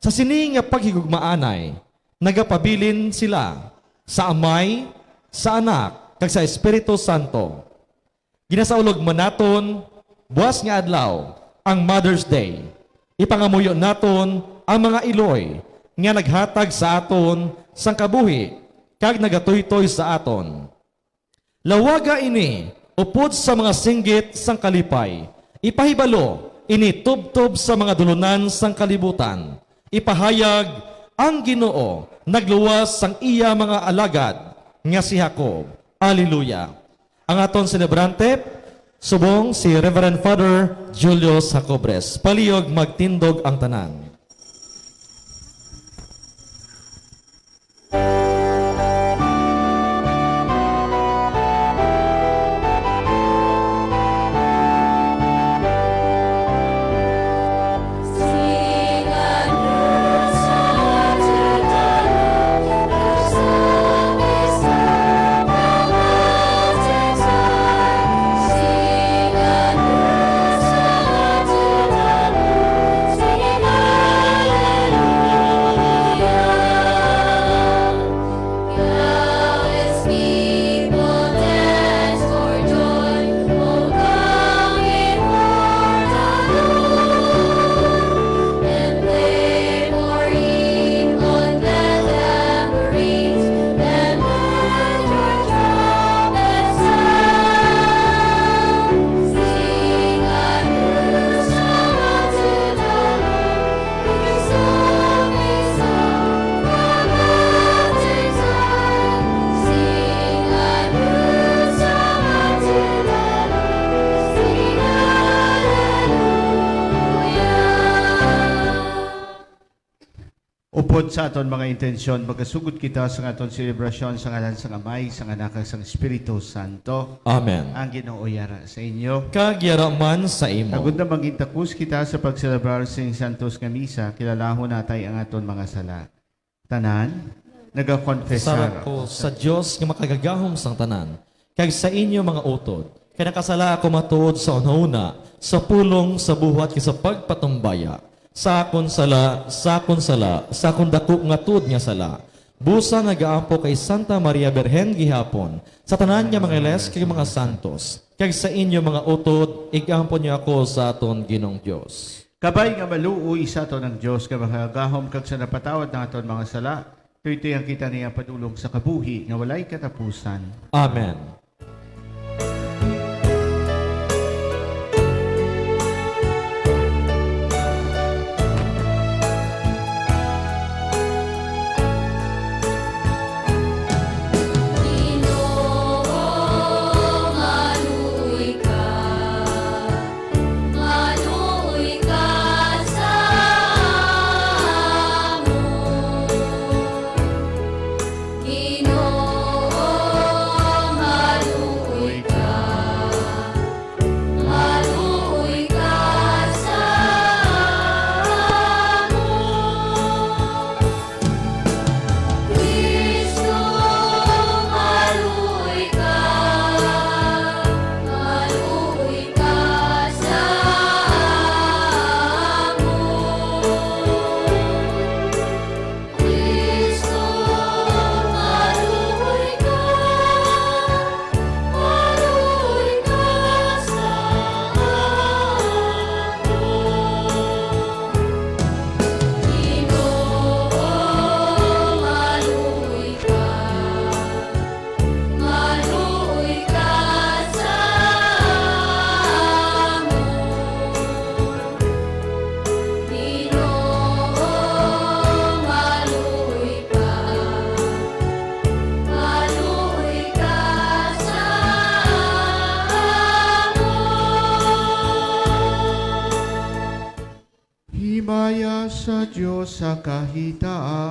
Sa sini nga paghigugmaanay, nagapabilin sila sa Amay, sa Anak, kag sa Espiritu Santo. Ginasaulog man naton buas nga adlaw, ang Mother's Day. Ipangamuyo naton ang mga iloy nga naghatag sa aton sang kabuhi kag nagatuytoy sa aton. Lawaga ini upod sa mga singgit sang kalipay. Ipahibalo ini tubtob sa mga dulonan sang kalibutan. Ipahayag, ang Ginoo nagluwas sang iya mga alagad nga si Jacob. Alleluia. Ang aton selebrante, subong si Reverend Father Julius Jacobres. Palihog magtindog ang tanan. Sa aton mga intensyon, magasugod kita sa aton selebrasyon sa ngalan sang Amay, sang Anak, kag sang Espiritu Santo. Amen. Ang Ginoo yara sa inyo. Kag yara man sa imo. Agod nga maging takos kita sa pagselebrar sing santos nga misa, kilalahon natay ang aton mga sala. Tanan, nagakonfesar Sara ako sa Dios nga makagagahom sang tanan, kag sa inyo mga utod, kay nakasala ako matuod sa hunahuna, sa pulong, sa buhat, kag sa pagpatumbaya, sa akon sala, sa akon sala, sa akon daku nga tuod nga sala. Busa nagaampo kay Santa Maria Birhen gihapon, sa tanan nga mga anghel kag mga santos, kag sa inyo mga utod, igampo niyo ako sa aton Ginoong Dios. Kabay nga maluoy sa aton ang Dios nga makagagahom kag sa napatawad nga aton mga sala, tuytoyan kita niya padulong sa kabuhi nga walay katapusan. Amen. Maluoy ka sa amon, Ginoo, maluoy ka, maluoy ka sa amon. Cristo, maluoy ka, maluoy ka sa amon. Cristo, maluoy ka, maluoy ka sa amon. Ginoo, maluoy ka, maluoy ka sa amon. Ginoo, maluoy ka, maluoy ka sa amon. Himaya sa Dios sa kahitaasan.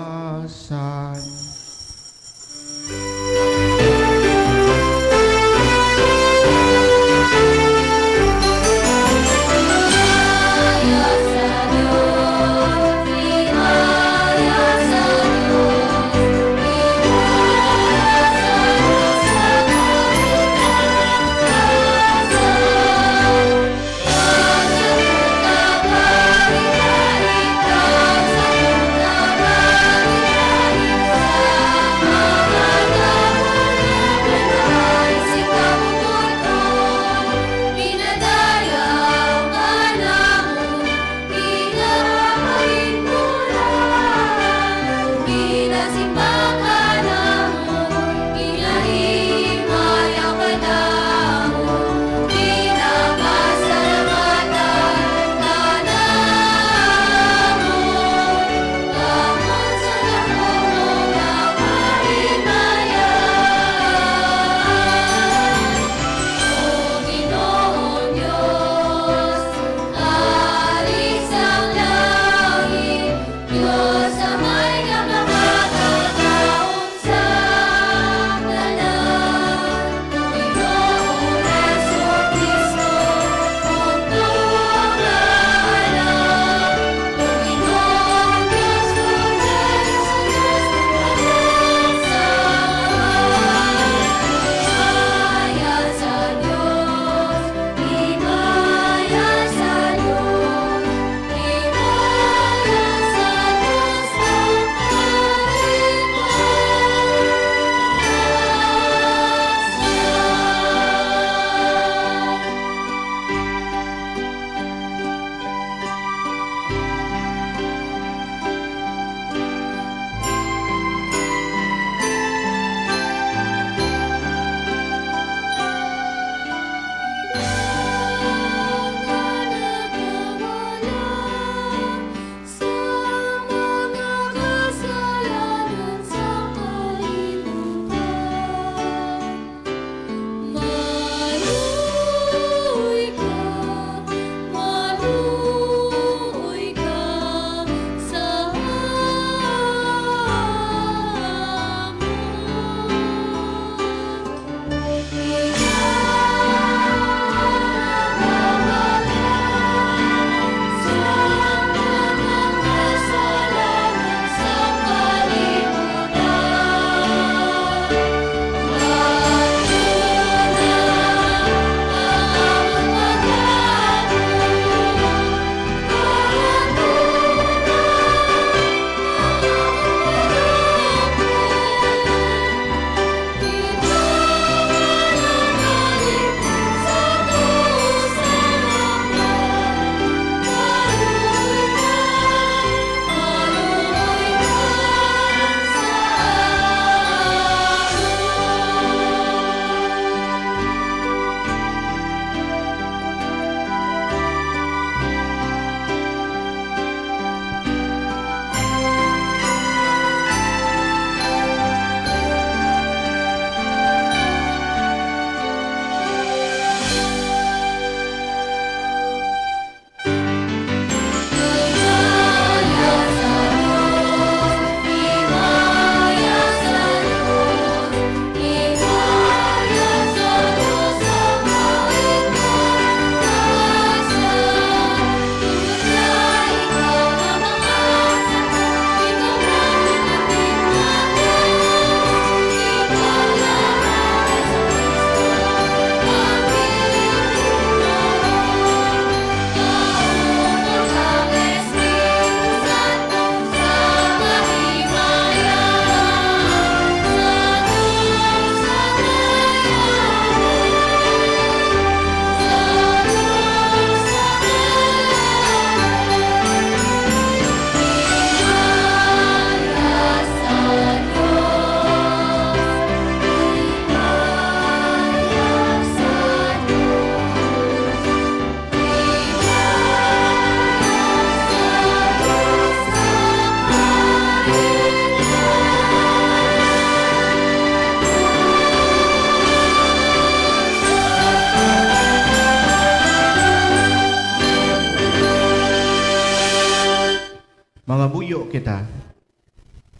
Mangamuyo kita.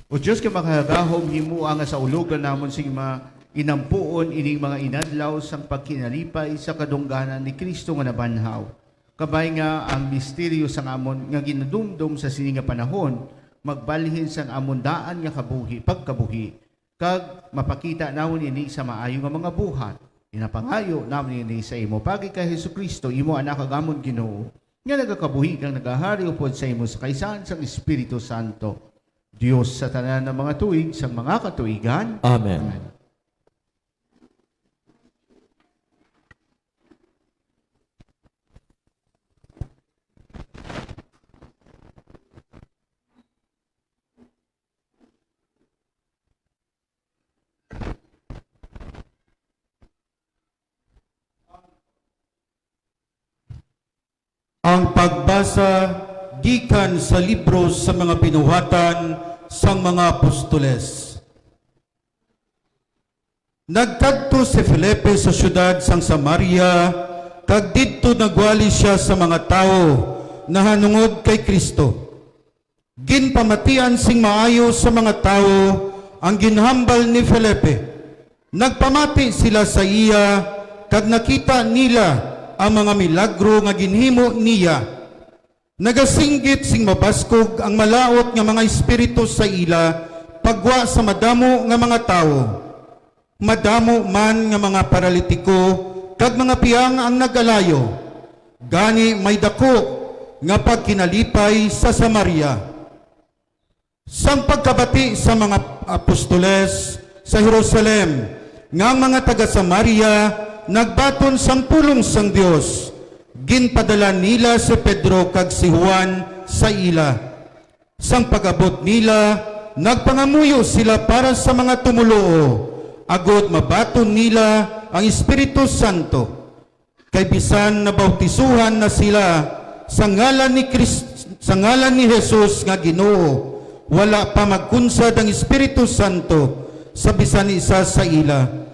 O Dios nga makagagahom, himoa nga saulogan namon sing mainampuon ining mga inadlaw sang pagkinalipay sa kadungganan ni Cristo nga nabanhaw. Kabay nga ang misteryo sang amon nga ginadumdom sa sini nga panahon magbalhin sang amon daan nga kabuhi, pagkabuhi, kag mapakita namon ini sa maayo nga mga buhat. Ginapangayo namon ini sa imo paagi kay Jesu-Cristo, imo Anak, kag amon Ginoo, nga nagakabuhi kag nagahari upod sa imo sa kaisahan sang Espiritu Santo, Dios sa tanan nga mga tuig sang mga katuigan. Amen. Amen. Ang pagbasa gikan sa libro sa mga Binuhatan sang mga Apostoles. Nagkadto si Felipe sa siyudad sang Samaria, kag didto nagwali sia sa mga tawo nahanungod kay Cristo. Ginpamatian sing maayo sa mga tawo ang ginhambal ni Felipe. Nagpamati sila sa iya, kag nakita nila ang mga milagro nga ginhimo niya. Nagasinggit sing mabaskog ang malaut nga mga espiritu sa ila, pagwa sa madamo nga mga tawo. Madamo man nga mga paralitiko kag mga biyang ang nag-alayo, gani may daku nga pagkinalipay sa Samaria. Sang pagkabati sa mga apostoles sa Jerusalem nga ang mga taga-Samaria nagbaton sang pulong sang Dios, ginpadala nila si Pedro kag si Juan sa ila. Sang pag-abot nila, nagpangamuyo sila para sa mga tumoluo, agod mabaton nila ang Espiritu Santo. Kay bisan nabautisohan na sila sa ngalan ni Cris-, sa ngalan ni Jesus nga Ginoo, wala pa magkunsad ang Espiritu Santo sa bisan isa sa ila.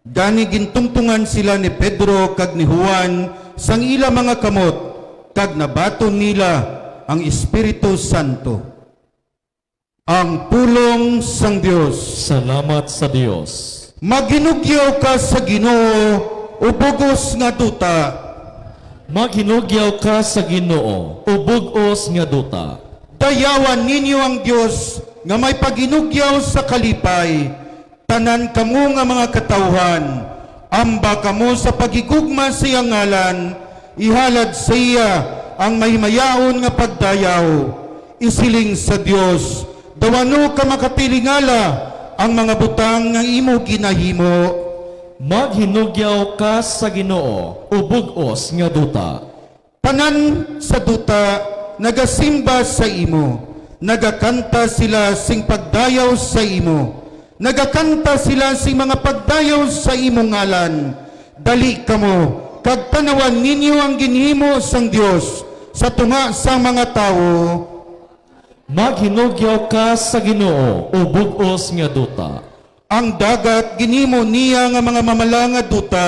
Gani gintungtungan sila ni Pedro kag ni Juan sang ila mga kamot, kag nabaton nila ang Espiritu Santo. Ang pulong sang Dios. Salamat sa Dios. Maghinugyaw ka sa Ginoo, o bug-os nga duta. Maghinugyaw ka sa Ginoo, o bug-os nga duta. Dayawan ninyo ang Dios nga may paghinugyaw sa kalipay. Tanan kamo nga mga katawuhan, amba kamo sa paghigugma sa iya ngalan, ihalad sa iya ang mahimayaon nga pagdayaw. Isiling sa Dios, daw ano ka makatilingala ang mga butang nga imo ginahimo. Maghinugyaw ka sa Ginoo, o bug-os nga duta. Tanan sa duta nagasimba sa imo, nagakanta sila sing pagdayaw sa imo, nagakanta sila sing mga pagdayaw sa imo ngalan. Dali kamo, kag tan-awan ninyo ang ginhimo sang Dios sa tunga sang mga tawo. Maghinugyaw ka sa Ginoo, o bug-os nga duta. Ang dagat ginhimo niya nga mga mamala nga duta,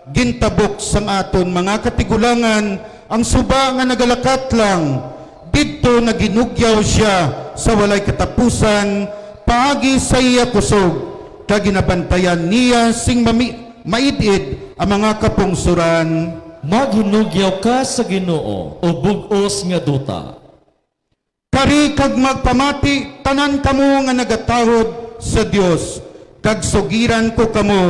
gintabok sang aton mga katigulangan ang suba nga nagalakat lang. Didto naghinugyaw sia sa walay katapusan, paagi sa iya kusog, kag ginabantayan niya sing mami-, maid-id ang mga kapungsoran. Maghinugyaw ka sa Ginoo, o bug-os nga duta. Kari kag magpamati tanan kamo nga nagatahod sa Dios, kag sugiran ko kamo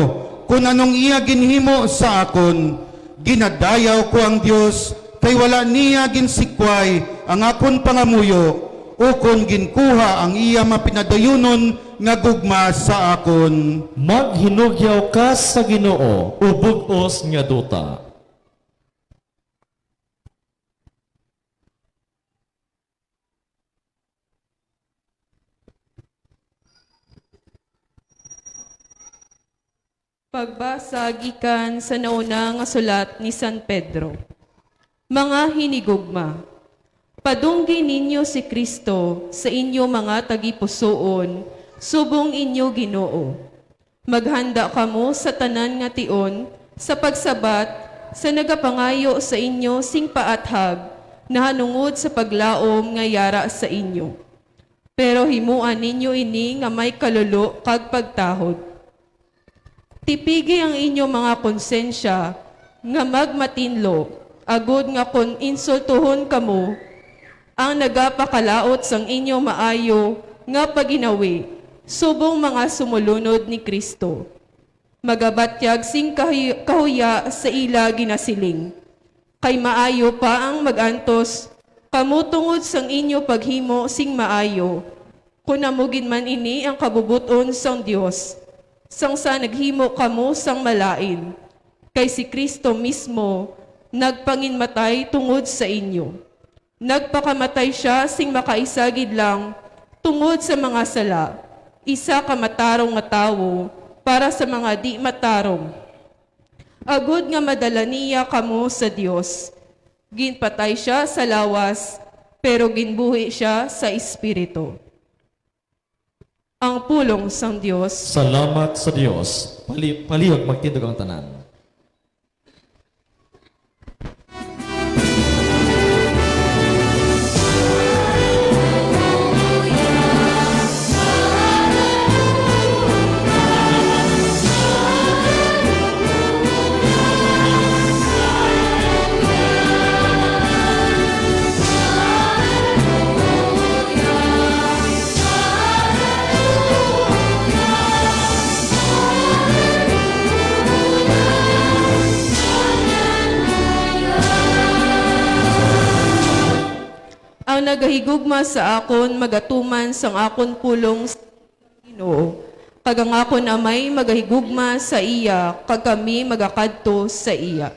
kon anong iya ginhimo sa akon. Ginadayaw ko ang Dios, kay wala niya ginsikway ang akon pangamuyo, ukon ginkuha ang iya mapinadayunon nga gugma sa akon. Maghinugyaw ka sa Ginoo, o bug-os nga duta. Pagbasa gikan sa nauna nga sulat ni San Pedro. Mga hinigugma, padunggi ninyo si Cristo sa inyo mga tagipusoon subong inyo Ginoo. Maghanda kamo sa tanan nga tion sa pagsabat sa nagapangayo sa inyo sing paathag nahanungod sa paglaom nga yara sa inyo. Pero himoa ninyo ini nga may kalolo kag pagtahod. Tipigi ang inyo mga konsensya nga magmatinlo, agod nga kon insultuhon kamo, ang nagapakalaot sang inyo maayo nga pagginawi, subong mga sumulunod ni Cristo, magabatyag sing kahuy-, kahuya sa ila ginasiling. Kay maayo pa ang mag-antos kamo tungod sang inyo paghimo sing maayo, kon amo gid man ini ang kabubot-on sang Dios, sang sa naghimo kamo sang malain, kay si Cristo mismo nagpanginmatay tungod sa inyo. Nagpakamatay sia sing makaisa gid lang tungod sa mga sala, isa ka matarong nga tawo para sa mga di-matarong, agod nga madala niya kamo sa Dios. Ginpatay sia sa lawas, pero ginbuhi sia sa espiritu. Ang pulong sang Dios. Salamat sa Dios. Pali-, palihog magtindog ang tanan. Ang nagahigugma sa akon magatuman sang akon pulong sa Ginoo, kag ang akon Amay magahigugma sa iya, kag kami magakadto sa iya.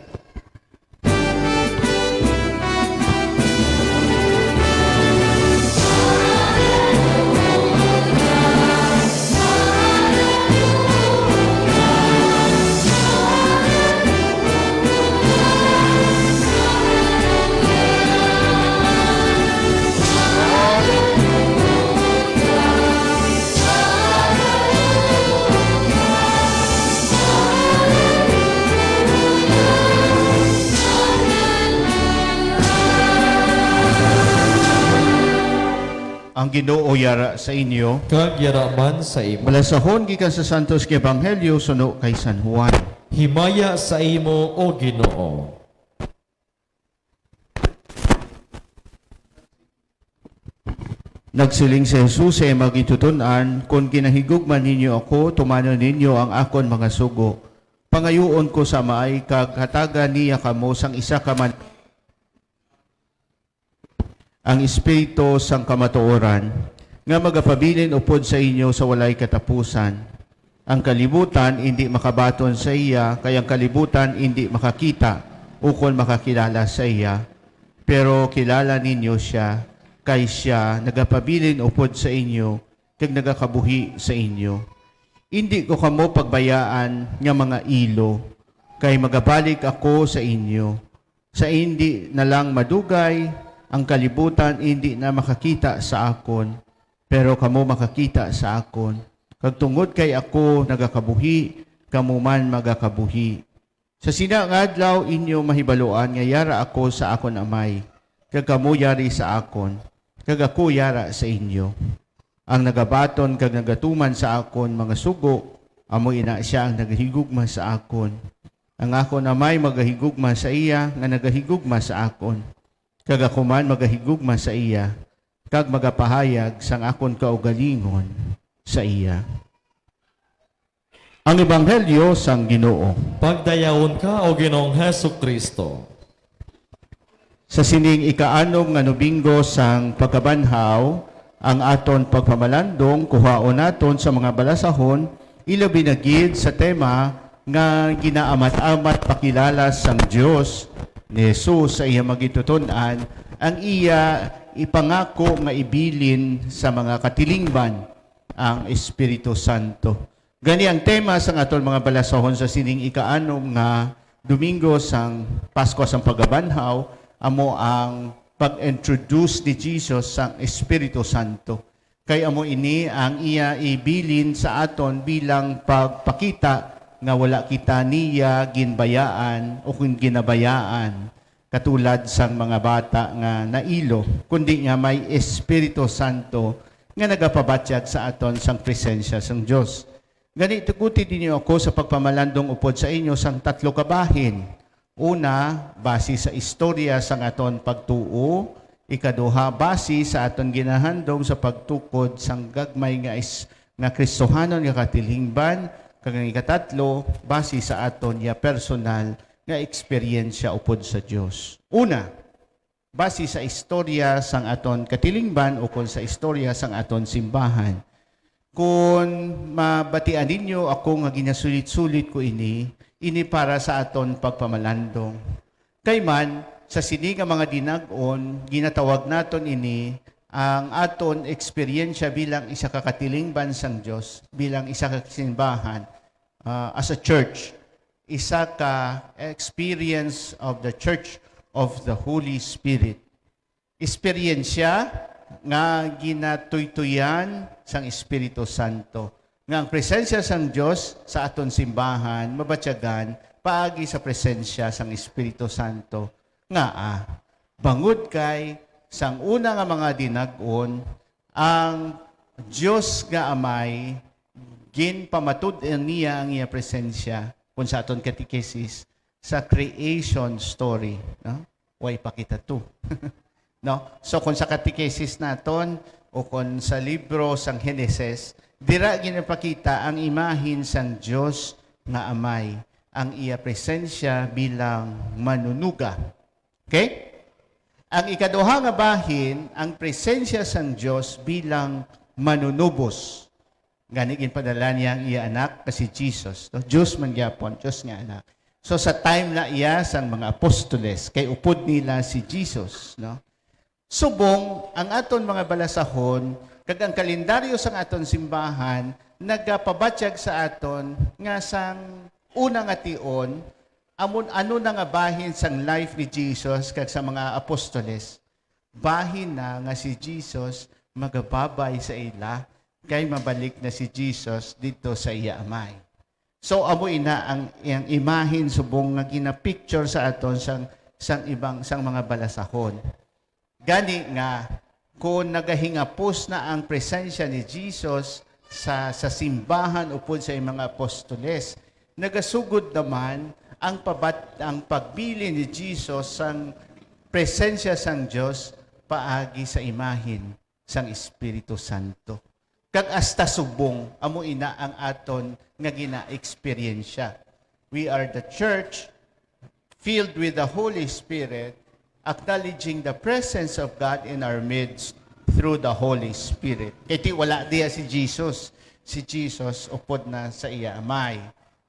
Ang Ginoo yara sa inyo. Kag yara man sa imo. Balasahon gikan sa Santos nga Ebanghelyo suno kay San Juan. Himaya sa imo, O Ginoo. Nagsiling si Jesus sa iya mga gintuton-an, "Kon ginahigugma ninyo ako, tumanon ninyo ang akon mga sugo. Pangayuon ko sa Amay, kag hatagan niya kamo sang isa ka man-, ang Espiritu sang kamatuoran, nga magapabilin upod sa inyo sa walay katapusan." Ang kalibutan indi makabaton sa iya, kay ang kalibutan indi makakita ukon makakilala sa iya. Pero kilala ninyo sia, kay sia nagapabilin upod sa inyo kag nagakabuhi sa inyo. Indi ko kamo pagbayaan nga mga ilo, kay magabalik ako sa inyo. Sa indi na lang madugay, ang kalibutan indi na makakita sa akon, pero kamo makakita sa akon. Kag tungod kay ako nagakabuhi, kamo man magakabuhi. Sa sina nga adlaw inyo mahibaluan nga yara ako sa akon Amay, kag kamo yari sa akon, kag ako yara sa inyo. Ang nagabaton kag nagatuman sa akon mga sugo, amo ina sia ang nagahigugma sa akon. Ang akon Amay magahigugma sa iya nga nagahigugma sa akon, kag ako man magahigugma sa iya, kag magapahayag sang akon kaugalingon sa iya. Ang Ebanghelyo sang Ginoo. Pagdayawon ka, O Ginoong Jesu-Cristo. Sa sining ikaanom nga Domingo sang Pagkabanhaw, ang aton pagpamalandong kuhaon naton sa mga balasahon, ilabi na gid sa tema nga ginaamat-amat pakilala sang Dios ni Jesus sa iya mga gintuton-an, ang iya ipangako nga ibilin sa mga katilingban ang Espiritu Santo. Gani ang tema sang aton mga balasahon sa sining ikaanom nga Domingo sang Paskwa sang Pagkabanhaw amo ang pag-introduce ni Jesus sang Espiritu Santo. Kay amo ini ang iya ibilin sa aton bilang pagpakita nga wala kita niya ginbayaan o kun ginabayaan. katulad sang mga bata nga nailo, kundi nga may Espiritu Santo nga nagapabatyag sa aton sang presensya sang Dios. Gani, tuguti ninyo ako sa pagpamalandong upod sa inyo sang tatlo ka bahin. Una, basi sa istorya sang aton pagtuo. Ikaduha, basi sa aton ginahandom sa pagtukod sang gagmay nga is-, nga Kristohanon nga katilingban. Kag ang ikatatlo, basi sa aton nga personal nga eksperyensya upod sa Dios. Una, basi sa istorya sang aton katilingban ukon sa istorya sang aton simbahan. Kon mabatian ninyo ako nga ginasulit-sulit ko ini, ini para sa aton pagpamalandong. Kay man, sa sini nga mga dinag-on, ginatawag naton ini ang aton eksperyensya bilang isa ka katilingban sang Dios, bilang isa ka simbahan, ah, as a church, isa ka experience of the Church of the Holy Spirit. Eksperyensya nga ginatuytuyan sang Espiritu Santo, nga ang presensya sang Dios sa aton simbahan mabatyagan paagi sa presensya sang Espiritu Santo. Ngaa? Bangod kay sang una nga mga dinag-on, ang Dios nga Amay, ginpamatud-an niya ang iya presensya, kung sa aton katekesis, sa creation story, no? Way pa kita to. No? So, kung sa katekesis naton, o kung sa libro sang Genesis, dira ginapakita ang imahin sang Dios nga Amay, ang iya presensya bilang manunuga. Okay? Ang ikaduha nga bahin, ang presensya sang Dios bilang manunubos. Gani, ginpadala niya ang iya anak nga si Jesus, no? Dios man gyapon, Dios nga anak. So, sa time na iya sang mga apostoles, kay upod nila si Jesus, no? Subong ang aton mga balasahon kag ang kalendaryo sang aton simbahan nagapabatyag sa aton nga sang una nga tion, amon ano na nga bahin sang life ni Jesus kag sa mga apostoles, bahin na nga si Jesus magababay sa ila, kay mabalik na si Jesus didto sa iya Amay. So, amo ina ang, ang imahin subong nga ginapicture sa aton sang, sang ibang, sang mga balasahon. Gani nga, kung nagahingapos na ang presensya ni Jesus sa, sa simbahan upod sa iyang mga apostoles, nagasugod naman ang pabat-, ang pagbilin ni Jesus sang presensya sang Dios paagi sa imahin sang Espiritu Santo. Kag hasta subong, amo ina ang aton nga gina-eksperyensya. We are the church filled with the Holy Spirit, acknowledging the presence of God in our midst through the Holy Spirit. Kay ti wala diya si Jesus. Si Jesus upod na sa iya Amay.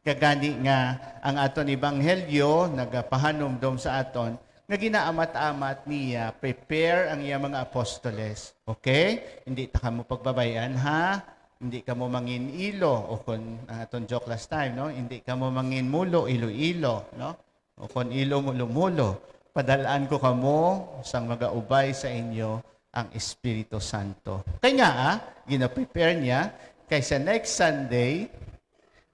Kagani nga ang aton ebanghelyo nagapahanumdom sa aton nga ginaamat-amat niya, prepare ang iya mga apostoles. Okay? Hindi ta kamo pagbabay-an, ha? Hindi kamo mangin-ilo, o kon ang aton joke last time, no? Hindi kamo mangin-mulo, ilo-ilo, no? O kon ilo-mulo-mulo, padal-an ko kamo sang magaubay sa inyo ang Espiritu Santo. Kay nga, ah, gina-prepare niya, kay sa next Sunday,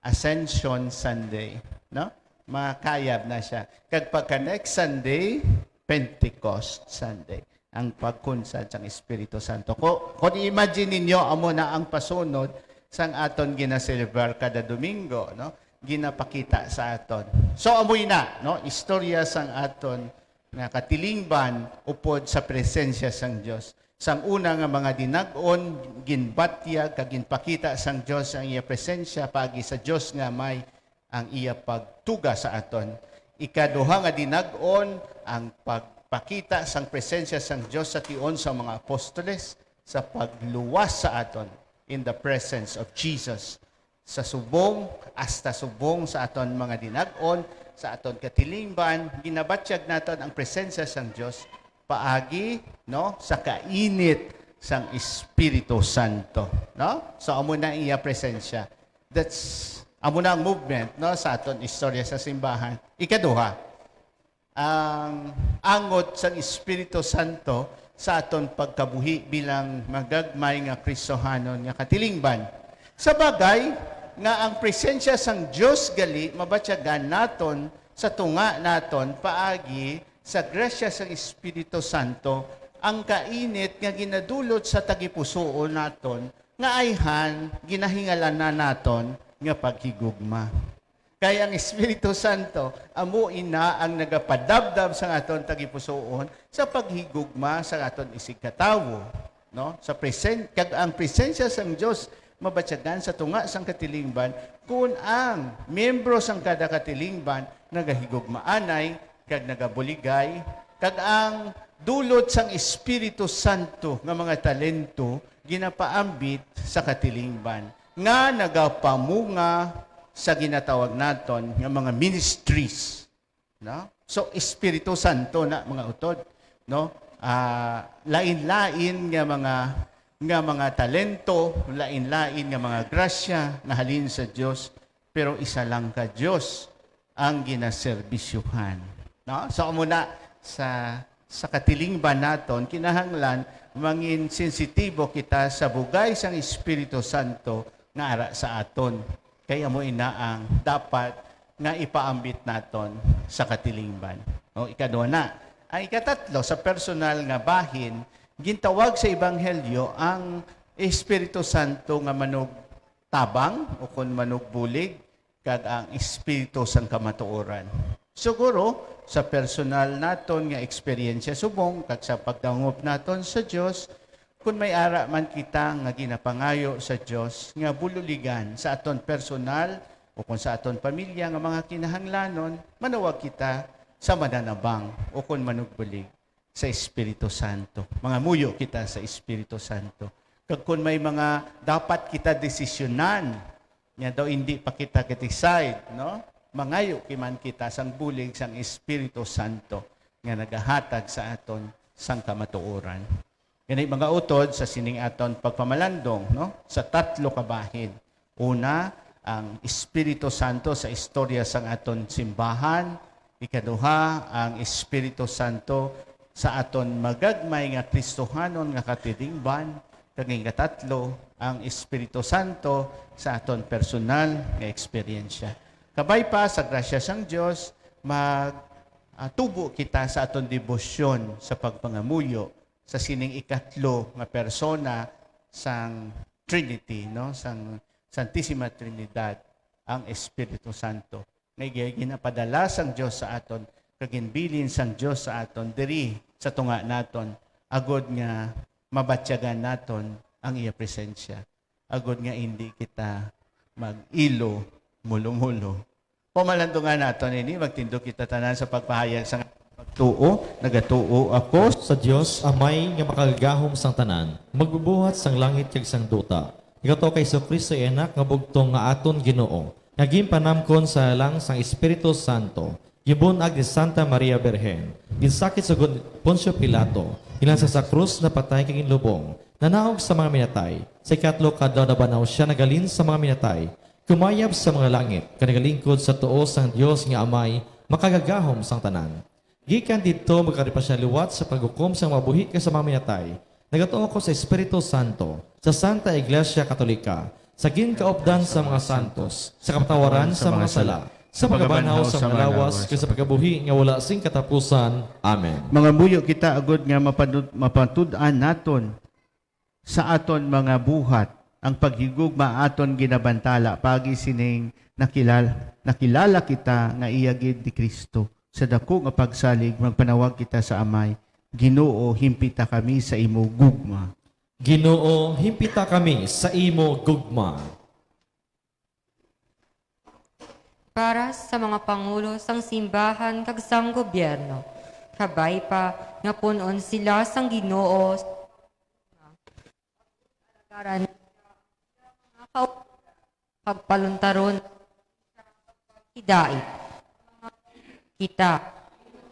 Ascension Sunday, no? Makayab na siya. Kag pagka next Sunday, Pentecost Sunday, ang pagkunsad sang Espiritu Santo. Ko, kung i-imagine ninyo, amo na ang pasunod sang aton ginaselebrar kada Domingo, no? Ginapakita sa aton. So, amoy na, no? Istorya sang aton nga katilingban upod sa presensya sang Dios. Sang una nga mga dinag-on, ginbatyag kag ginpakita sang Dios ang iya presensya paagi sa Dios nga Amay, ang iya pagtuga sa aton. Ikaduha nga dinag-on, ang pagpakita sang presensya sang Dios sa tion sang mga apostoles sa pagluwas sa aton in the presence of Jesus. Sa subong, hasta subong sa aton mga dinag-on, sa aton katilingban, ginabatyag naton ang presensya sang Dios paagi, no, sa kainit sang Espiritu Santo, no? So, amo na ang iya presensya. That's, amo na ang movement, no, sa aton istorya sa simbahan. Ikaduha, ang angot sang Espiritu Santo sa aton pagkabuhi bilang magagmay nga Kristohanon nga katilingban. Sa bagay nga ang presensya sang Dios gali mabatyagan naton sa tunga naton paagi sa grasya sang Espiritu Santo ang kainit nga ginadulot sa tagipusoon naton nga ayhan ginahingalanan naton nga paghigugma. Kay ang Espiritu Santo amo ina ang nagapadabdab sa aton tagipusoon sa paghigugma sa aton isigkatawo, no? Sa presen-, kag ang presensya sang Dios mabatyagan sa tunga sang katilingban, kun ang miyembro sang kada katilingban nagahigugmaanay kag nagabuligay, kag ang dulot sang Espiritu Santo nga mga talento ginapaambit sa katilingban, nga nagapamunga sa ginatawag naton nga mga ministries, no? So, Espiritu Santo na, mga utod, no? Ah, lain-lain nga mga, nga mga talento, lain-lain nga mga grasya nahalin sa Dios, pero isa lang ka Dios ang ginaserbisyuhan, no? So, amo na sa, sa katilingban naton, kinahanglan mangin sensitibo kita sa bugay sang Espiritu Santo nga ara sa aton. Kay amo ina ang dapat nga ipaambit naton sa katilingban. O, ikadua na. Ang ikatatlo, sa personal nga bahin, gintawag sa Ebanghelyo ang Espiritu Santo nga manugtabang o kon manugbulig, kag ang Espiritu sang kamatuoran. Siguro, sa personal naton nga eksperyensya subong kag sa pagdangop naton sa Dios, kun may ara man kita nga ginapangayo sa Dios nga bululigan sa aton personal o kon sa aton pamilya nga mga kinahanglanon, manawag kita sa mananabang o kon manugbulig sa Espiritu Santo. Mangamuyo kita sa Espiritu Santo. Kag kun may mga dapat kita desisyonan, nga daw hindi pa kita ka-decide, no? Mangayo ki man kita sang bulig sang Espiritu Santo nga nagahatag sa aton sang kamatuoran. Gani, mga utod, sa sining aton pagpamalandong, no? Sa tatlo ka bahin. Una, ang Espiritu Santo sa istorya sang aton simbahan. Ikaduha, ang Espiritu Santo sa aton magagmay nga Kristohanon nga katilingban. Kag ikatatlo, ang Espiritu Santo sa aton personal nga eksperyensya. Kabay pa sa grasya sang Dios, mag, ah, tubo kita sa aton debosyon sa pagpangamuyo sa sining ikatlo nga persona sang Trinity, no? Sang Santisima Trinidad, ang Espiritu Santo, nga gi-, ginapadala sang Dios sa aton, kag ginbilin sang Dios sa aton diri sa tunga naton, agod nga mabatyagan naton ang iya presensya, agod nga indi kita mag-ilo mulo-mulo. Pamalandungan naton ini, magtindog kita tanan sa pagpahayag sang pagtuo. Nagatuo ako sa Dios, Amay nga makagagahom sang tanan, magbubuhat sang langit kag sang duta. Nagatuo kay Jesu-Cristo, iya Anak nga bugtong, nga aton Ginoo, nga ginpanamkon sa lang sang Espiritu Santo, ginbun-ag ni Santa Maria Birhen, ginsakit sa gun-, Poncio Pilato, ginlansa sa krus, napatay kag ginlubong, nanaog sa mga minatay, sa ikatlo ka adlaw nabanhaw sia, naghalin sa mga minatay, kumayab sa mga langit, kag nagalingkod sa tuo sang Dios nga Amay, makagagahom sang tanan. Gikan didto, magakari pa sia liwat sa paghukom sang mga buhi kag sa mga minatay. Nagatuo ako sa Espiritu Santo, sa Santa Iglesia Katolika, sa ginkaupdan sa mga santos, sa kapatawaran sa mga sala, sa pagkabanhaw sa mga lawas, kag sa pagkabuhi nga wala sing katapusan. Amen. Mangamuyo kita agod nga mapanud-, mapatud-an naton sa aton mga buhat ang paghigugma aton ginabantala paagi sining nakilal-, nakilala kita nga iya gid ni Cristo. Sa dako nga pagsalig, magpanawag kita sa Amay, "Ginoo, himpita kami sa imo gugma." Ginoo, himpita kami sa imo gugma. Para sa mga pangulo sang simbahan kag sang gobyerno, kabay pa nga pun-on sila sang Ginoo, alagaran, pagpaluntaron, hidait kita.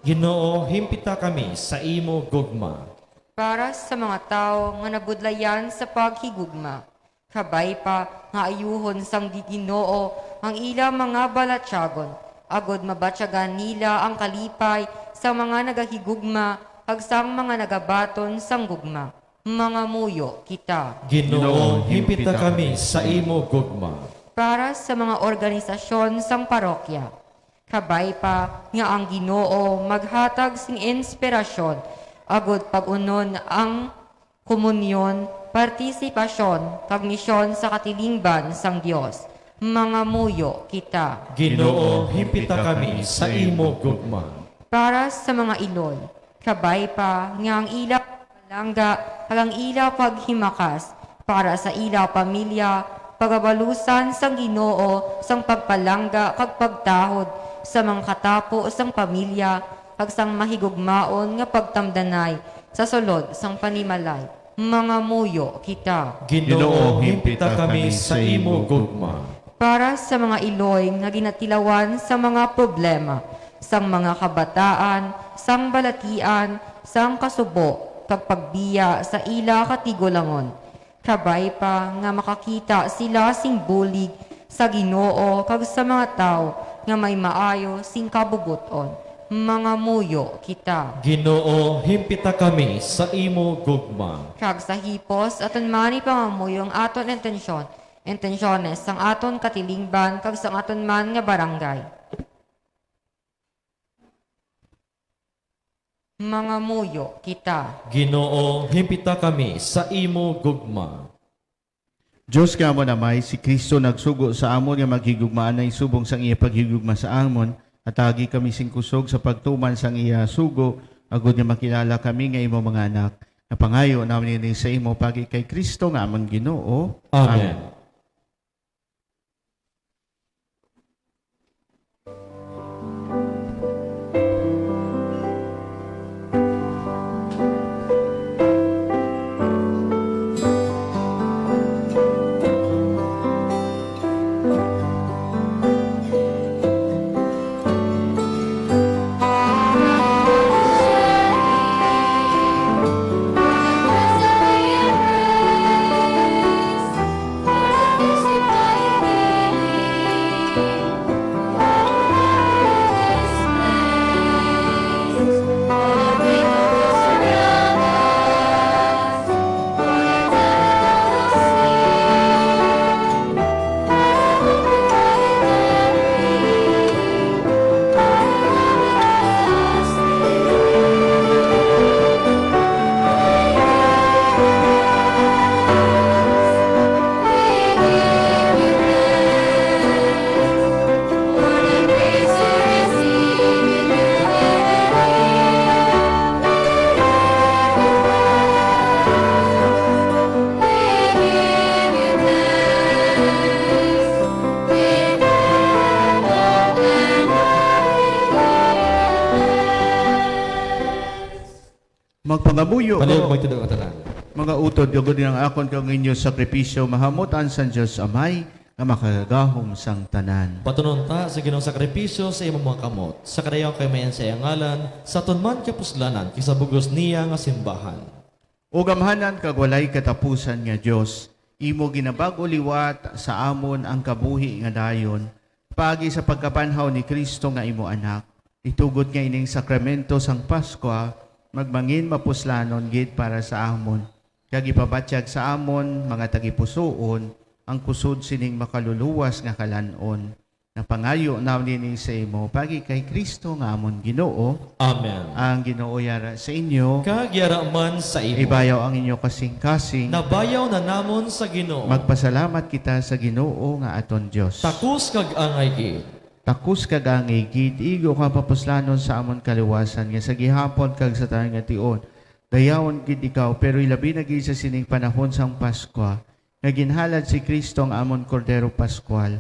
Ginoo, himpita kami sa imo gugma. Para sa mga tawo nga nabudlayan sa paghigugma, kabay pa nga ayuhon sang Ginoo ang ila mga balatyagon, agod mabatyagan nila ang kalipay sa mga nagahigugma kag sang mga nagabaton sang gugma. Mangamuyo kita. Ginoo, himpita kami sa imo gugma. Para sa mga organisasyon sang parokya, Kabay pa nga ang Ginoo maghatag sing inspirasyon, agud pag-unon ang komunyon, partisipasyon, kag misyon sa katilingban sang Dios. Mangamuyo kita. Ginoo, himpita kami sa imo gugma. Para sa mga iloy, kabay pa nga ang ila pagpalangga kag ang ila paghimakas para sa ila pamilya, pagabalusan sang Ginoo sang pagpalangga kag pagtahod sa mga katapo sang pamilya kag sang mahigugmaon nga pagtamdanay sa sulod sang panimalay. Mangamuyo kita. Ginoo, himpita kami sa imo gugma. Para sa mga iloy nga ginatilawan sa mga problema, sang mga kabataan, sang balatian, sang kasubo, kag pagbiya sa ila katigulangon. Kabay pa nga makakita sila sing bulig sa Ginoo kag sa mga tawo nga may maayo sing kabubot-on. Mangamuyo kita. Ginoo, himpita kami sa imo gugma. Kag sa hipos, aton man ipangamuyo ang aton intensyon, intensyones sang aton katilingban kag sang aton man nga barangay. Mangamuyo kita. Ginoo, himpita kami sa imo gugma. Dios nga amon Amay, si Cristo nagsugo sa amon nga maghigugmaanay subong sang iya paghigugma sa amon. Hatagi kami sing kusog sa pagtuman sang iya sugo, agud nga makilala kami nga imo mga anak. Napangayo namon ini sa imo paagi kay Cristo nga amon Ginoo. Amen. Amen. Magpangamuyo Palihog kamo, magtudlo ang tanan. Mga utod, agod nga ang akon kag inyo sakripisyo mahamut-an sang Dios Amay nga makagagahom sang tanan. Patunon ta sa Ginoong sakripisyo sa imong mga kamot, sa kadayaw kay mayan sa iyang ngalan, sa aton man kapuslanan, kag sa bug-os niya nga simbahan. O gamhanan kag walay katapusan nga Dios, imo ginabag-o liwat sa amon ang kabuhi nga dayon, paagi sa pagkabanhaw ni Cristo nga imo Anak. Itugod nga ining sakramento sang Pascua magmangin mapuslanon gid para sa amon, kag ipabatyag sa amon mga tagipusoon ang kusog sining makaluluwas nga kalan-on. Napangayo namon ini sa imo, paagi kay Cristo nga amon Ginoo. Amen. Ang Ginoo yara sa inyo. Kag yara man sa imo. Ibayaw ang inyo kasingkasing. Nabayaw na namon sa Ginoo. Magpasalamat kita sa Ginoo nga aton Dios. Takos kag angay gid. Takos kag angay gid, igo kag mapuslanon sa amon kaluwasan, nga sa gihapon kag sa tanan nga tion, dayawon gid ikaw, pero ilabi na gid sa sining panahon sang Pascua, nga ginhalad si Cristo nga amon Kordero Pascual.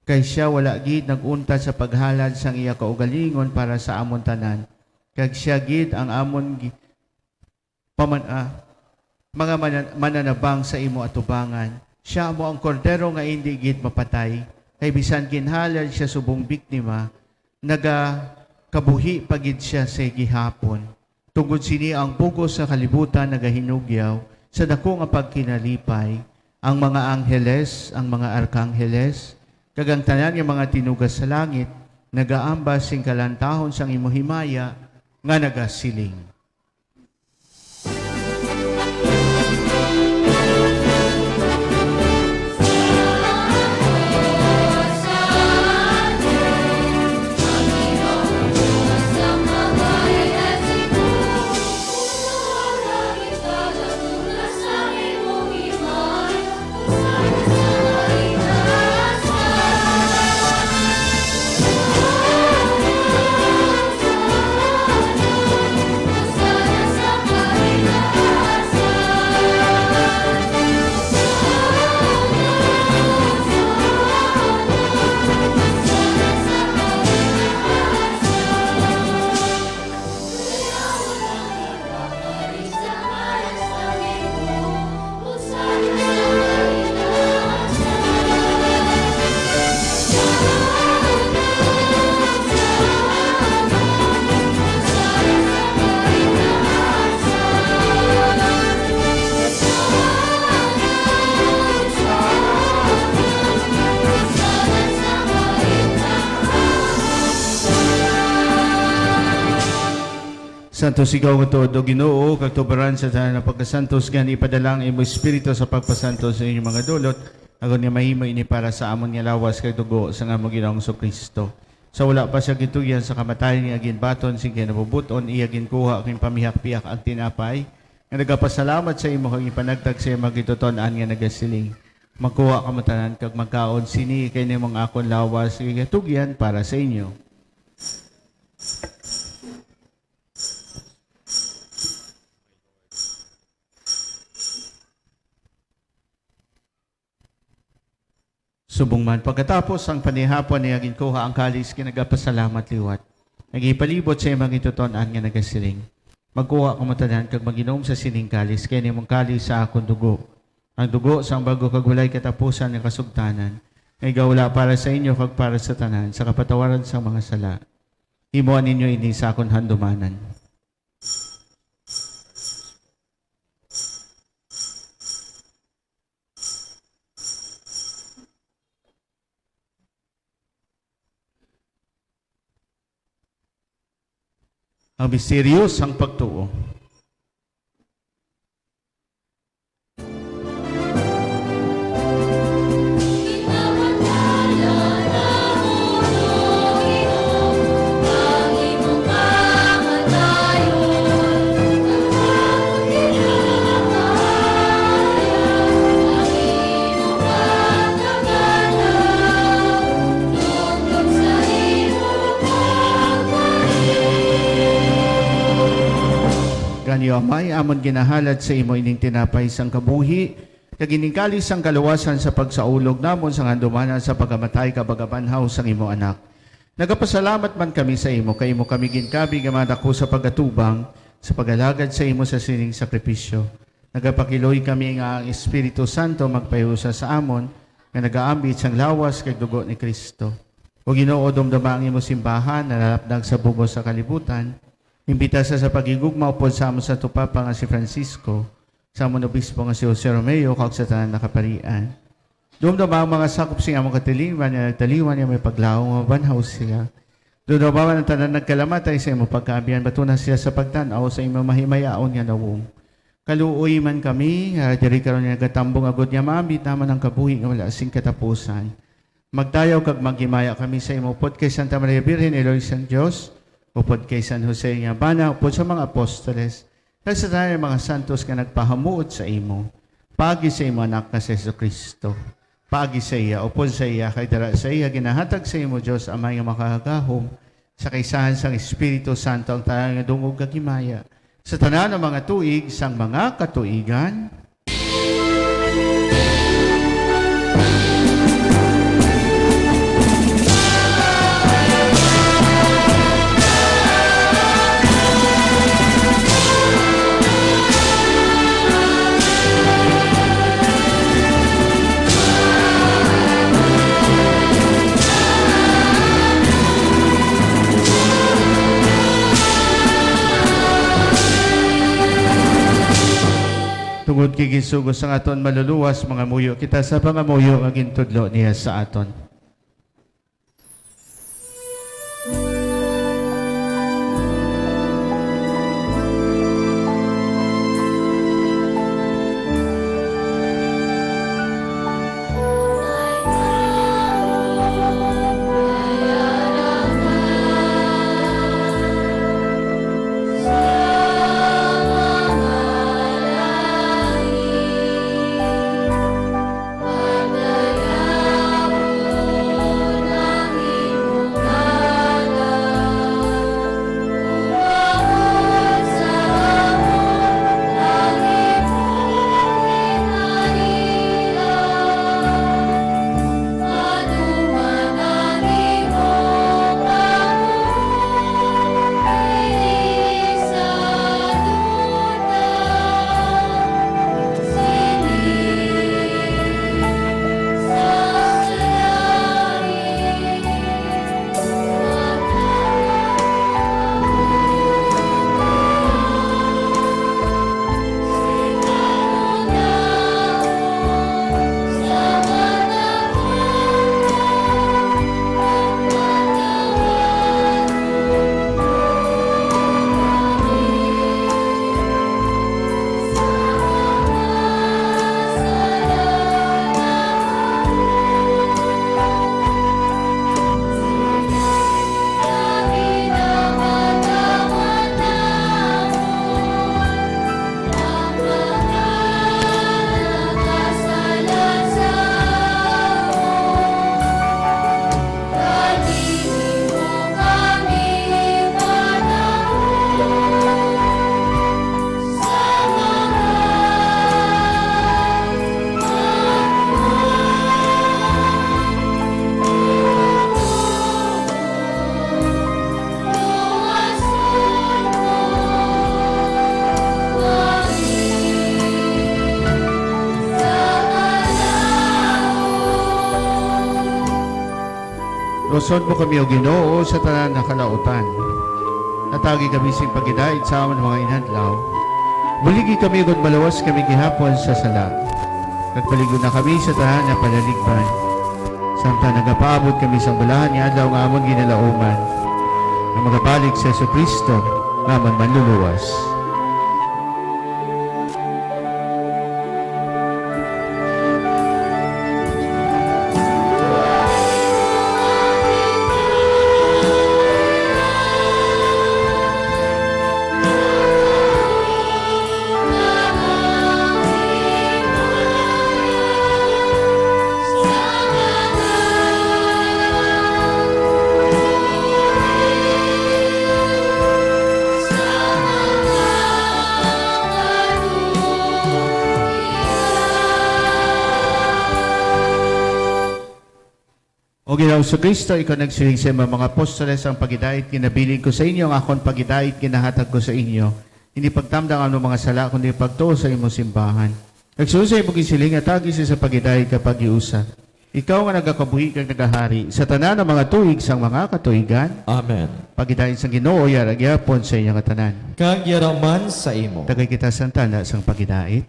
Kay sia wala gid nag-untat sa paghalad sang iya kaugalingon para sa amon tanan, kag sia gid ang amon gi-, paman-, ah, mga mana-, mananabang sa imo atubangan. Sia amo ang Kordero nga indi gid mapatay, kay bisan ginhalad sia subong biktima, nagakabuhi pa gid sia sa gihapon. Tungod sini ang bug-os nga kalibutan nagahinugyaw sa daku nga pagkinalipay. Ang mga angheles, ang mga arkangheles, kag ang tanan nga mga tinugas sa langit nagaambas sing kalantahon sang imo himaya nga nagasiling. Santos ikaw nga tuod, O Ginoo, kag tubaran sa tanan nga pagkasantos, gani ipadala ang imo Espiritu sa pagpasantos sa inyong mga dulot, agod nga mahimo ini para sa amon nga lawas kag dugo sang among Ginoong Jesu-Cristo. Sa wala pa siya gintugyan sa kamatayon nga ginbaton sing kinabubuton, iya ginkuha kag pamihak-pihak ang tinapay, nga nagapasalamat sa imo kag ipanagtag sa iyang mga gintuton-an nga nagasiling, "Magkuha kamo tanan kag magkaon sini, kay ini ang akon lawas nga ginatugyan para sa inyo." Subong man, pagkatapos ang panihapon niya, ginkuha ang kalis, kag nagapasalamat liwat, nagipalibot sa iyang mga gintuton-an nga nagasiling, "Magkuha kamo tanan kag mag-inom sa sining kalis, kay ini amo ang kalis sa akon dugo, ang dugo sang bag-o kag walay katapusan nga kasugtanan, nga igawala para sa inyo kag para sa tanan sa kapatawaran sang mga sala. Himoa ninyo ini sa akon handumanan." Ang misteryo sang pagtuo. Gani, O Amay, amon ginahalad sa imo ining tinapay sang kabuhi, kag ining kalis sang kaluwasan sa pagsaulog namon sang handumanan sa pagkamatay kag pagkabanhaw sang imo Anak. Nagapasalamat man kami sa imo, kay imo kami ginkabig nga madako sa pag-atubang sa pag-alagad sa imo sa sining sakripisyo. Nagapakiluoy kami nga ang Espiritu Santo magpahiusa sa amon nga nagaambit sang lawas kag dugo ni Cristo. O Ginoo, dumduma ang imo simbahan, nalalapdag sa bug-os sa kalibutan. Imbita sa, sa paghigugma upod sa amon Santo Papa nga si Francisco, sa amon Obispo nga si Jose Romeo, kag sa tanan nga kaparian. Dumduma ang mga sakop sing amon katiliwan nga nagtaliwan nga may paglaom nga mabanhaw sila. Dumduma man ang tanan nagkalamatay sa imo pagkaabyan, batuna sila sa pagtan-aw sa imo mahimayaon nga nawong. Kaluoy man kami nga diri karon nga nagatambong, agod nga maambit namon ang kabuhi nga wala sing katapusan. Magdayaw kag maghimaya kami sa imo upod kay Santa Maria Birhen, Iloy sang Dios, upod kay San Jose nga bana, upod sa mga apostoles, kag sa tanan nga mga santos nga nagpahamuot sa imo. Paagi sa imo Anak nga si Jesu-Cristo. Paagi sa iya, upod sa iya, kag dara sa iya, ginahatag sa imo, Dios Amay nga makagagahom, sa kaisahan sang Espiritu Santo, ang tanan nga dungog kag himaya, sa tanan nga mga tuig sang mga katuigan. Tungod kay ginsugo sang aton Manluluwas, mangamuyo kita sa pangamuyo nga gintudlo niya sa aton. Luwason mo kami, O Ginoo, sa tanan nga kalautan. Hatagi kami sing paghidait sa amon mga inadlaw. Buligi kami kon maluwas kami gihapon sa sala. Kag palig-on na kami sa tanan nga palaligban. Samtang nagapaabot kami sang bulahan nga adlaw nga amon ginalauman, nga magabalik si Jesu-Cristo nga amon Manluluwas. O Ginoong Jesu-Cristo, ikaw nagsiling sa imong mga apostoles, "Ang paghidait ginabilin ko sa inyo, ang akon paghidait ginahatag ko sa inyo. Hindi pagtamda ang amon mga sala, kundi pagtuo sa imong simbahan." Nagsuon sa imong ginsiling, hatagi siya sa paghidait kag paghiusa. Ikaw nga nagakabuhi kag nagahari sa tanan nga mga tuig sang mga katuigan. Amen. Paghidait sang Ginoo yara gihapon sa inyo nga tanan. Kag yara man sa imo. Tagay kita sang tanda sang paghidait.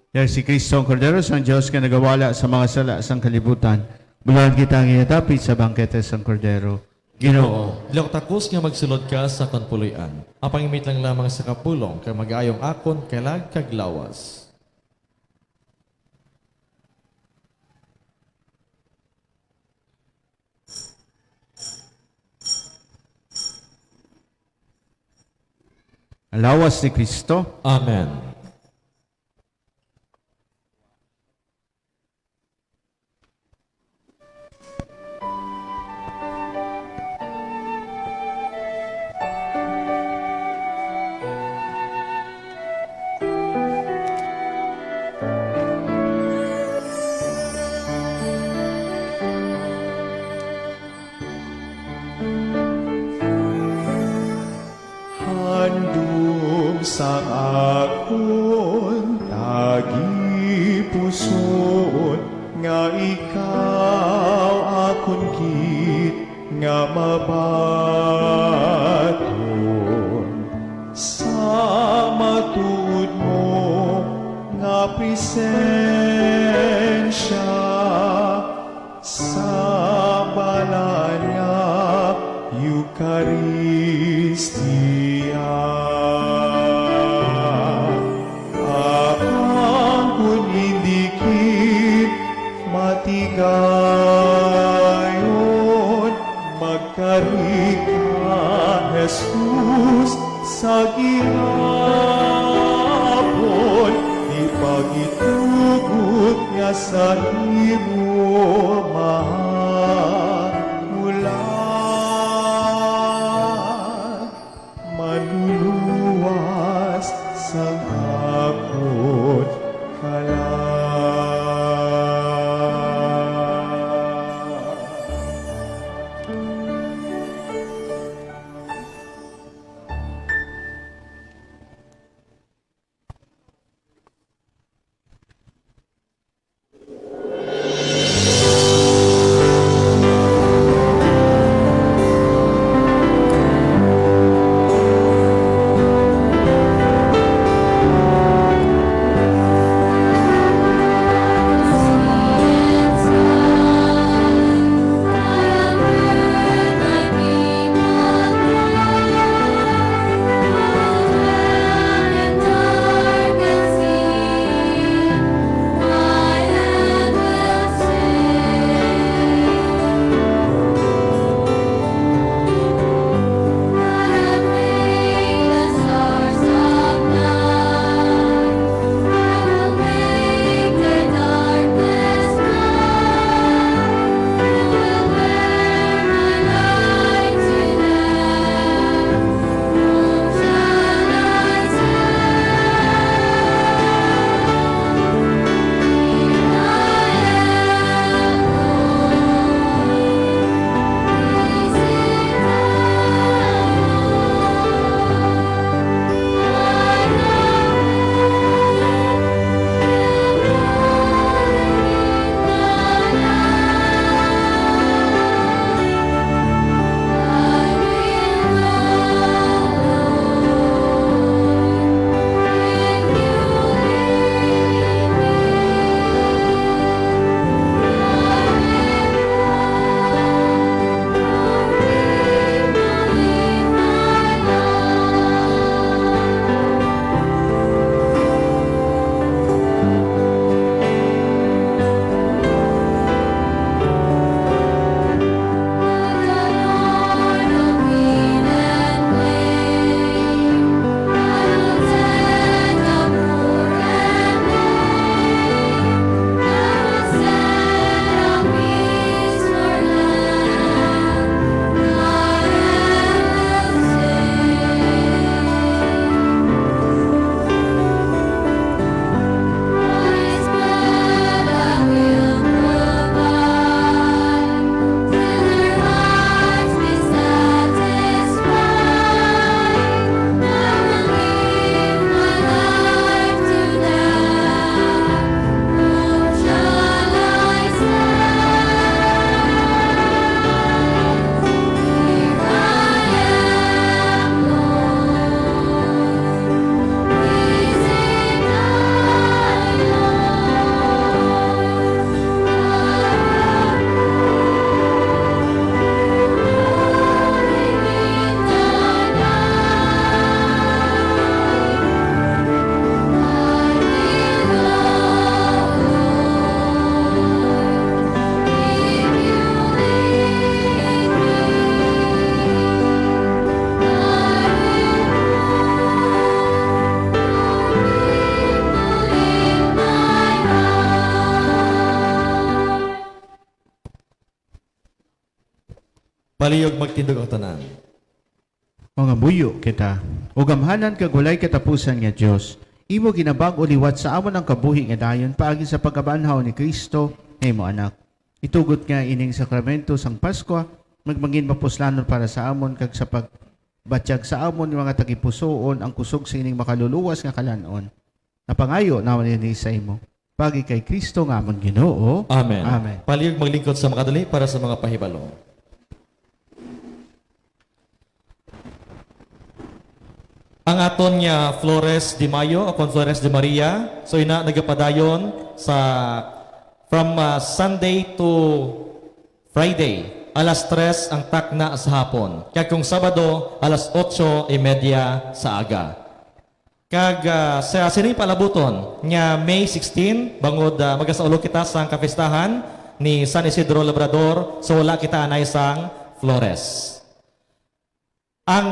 Yari si Cristo, ang Kordero sang Dios, nga nagawala sa mga sala sang kalibutan. Bulahan kita nga ginatapit sa bangkete sang Kordero. Ginoo, diin ako takos nga magsulod ka sa akon puloy-an. Ang pangimit lang lamang sa kapulong, kag mag-ayo ang akon kalag kag lawas. Ang lawas ni Cristo. Amen. Handom sang akon tagipusoon, nga ikaw akon gid nga mabaton sa matuod mo nga presensya. Sa balaan nga Eukaristia, apan kon indi gid matigayon, magkari ka, Jesus, sa gihapon, ipagitugot nga sa imo mahamulan, manluluwas sang akon kalag. Palihog magtindog ang tanan. Mangamuyo kita. O gamhanan kag walay katapusan nga Dios, imo ginabag-o liwat sa amon ang kabuhi nga dayon paagi sa pagkabanhaw ni Cristo nga imo Anak. Itugot nga ining sakramento sang Paskwa magmangin mapuslanon para sa amon kag sa pagbatyag sa amon nga mga tagipusoon ang kusog sa ining makaluluwas nga kalan-on. Napangayo namon ini sa imo, paagi kay Cristo nga amon Ginoo. Amen. Amen. Palihog maglingkod sa makadali para sa mga pahibalo. Ang aton nga Flores de Mayo, o kon Flores de Maria, so ina nagapadayon sa from, ah, Sunday to Friday, alas tres ang takna sa hapon, kag kung Sabado, alas otso y media sa aga. Kag, ah, sa sining palabuton nga May sixteen, bangod, ah, magasaulog kita sang kapistahan ni San Isidro Labrador, so wala kita anay sang Flores. Ang,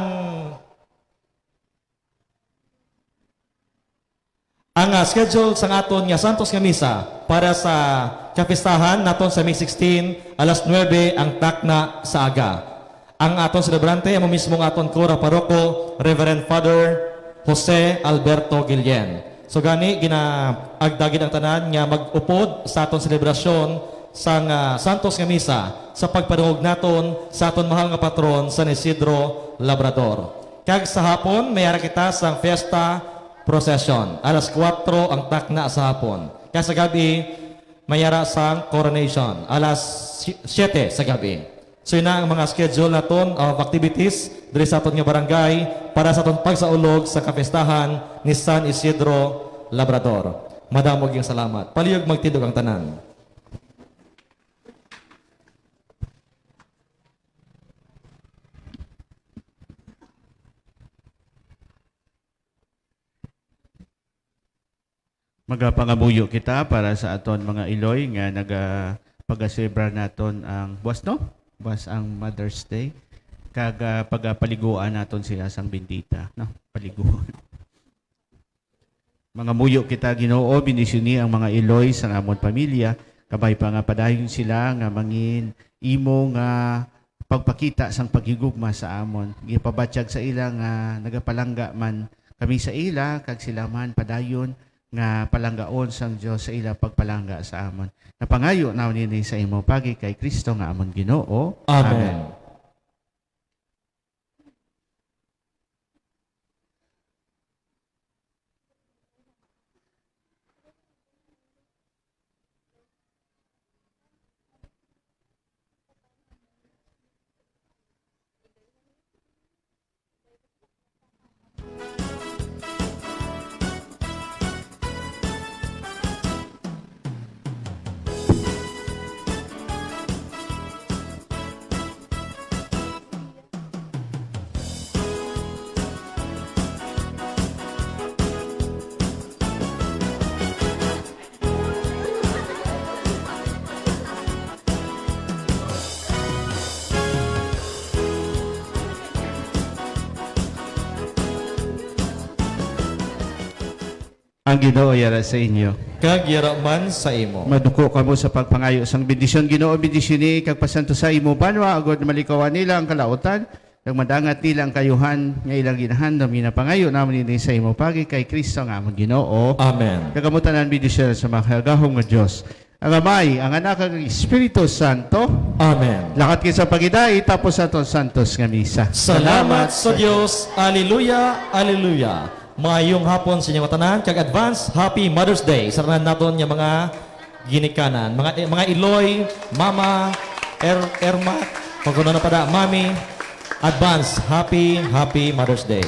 ang, ah, schedule sang aton nga Santos nga Misa para sa kapistahan naton sa May sixteen, alas nuebe ang takna sa aga. Ang aton selebrante amo mismo nga aton kura paroko, Reverend Father Jose Alberto Guillen. So gani, ginaagda gid ang tanan nga mag-upod sa aton selebrasyon sang, ah, Santos nga Misa sa pagpadungog naton sa aton mahal nga patron, San Isidro Labrador. Kag sa hapon, may ara kita sang fiesta procession. Alas kuwatro ang takna sa hapon. Kag sa gab-i, may ara sang coronation. Alas si-, siyete sa gab-i. So, ina ang mga schedule naton of activities diri sa aton nga barangay para sa aton pagsaulog sa kapistahan ni San Isidro Labrador. Madamo gyud salamat. Palihog magtindog ang tanan. Magapangamuyo kita para sa aton mga iloy nga naga-, pagaselebrar naton ang buwas, no? Buwas ang Mother's Day. Kag, ah, pagapaliguan naton sila sang bendita, no? Paliguan. Mangamuyo kita, Ginoo, bendisyoni ang mga iloy sang amon pamilya, kabay pa nga padayon sila nga mangin imo nga pagpakita sang paghigugma sa amon. Gipabatyag sa ila nga nagapalangga man kami sa ila, kag sila man padayon nga palanggaon sang Dios sa ila pagpalangga sa amon. Napangayo namon ini sa imo paagi kay Cristo nga amon Ginoo. Amen. Amen. Ang Ginoo yara sa inyo. Kag yara man sa imo. Maduko kamo sa pagpangayo sang bendisyon. Ginoo, bendisyoni kag pasanto sa imo banwa, agod malikawan nila ang kalautan, kag madangat nila ang kayuhan nga ilang ginahandom. Ginapangayo namon ini sa imo paagi kay Cristo nga amon Ginoo. Amen. Kag kamo tanan, bendisyon sa makagagahom nga Dios, ang Amay, ang Anak, kag ang Espiritu Santo. Amen. Lakat kita sa pagidait, tapos sa aton santos nga misa. Salamat sa Dios. Aleluya, aleluya. Maayong hapon sa inyo tanan, kag advance Happy Mother's Day sa tanan naton nga mga ginikanan, mga, mga iloy, mama, er-, ermat, pag ano na pada, mami, advance Happy, Happy Mother's Day.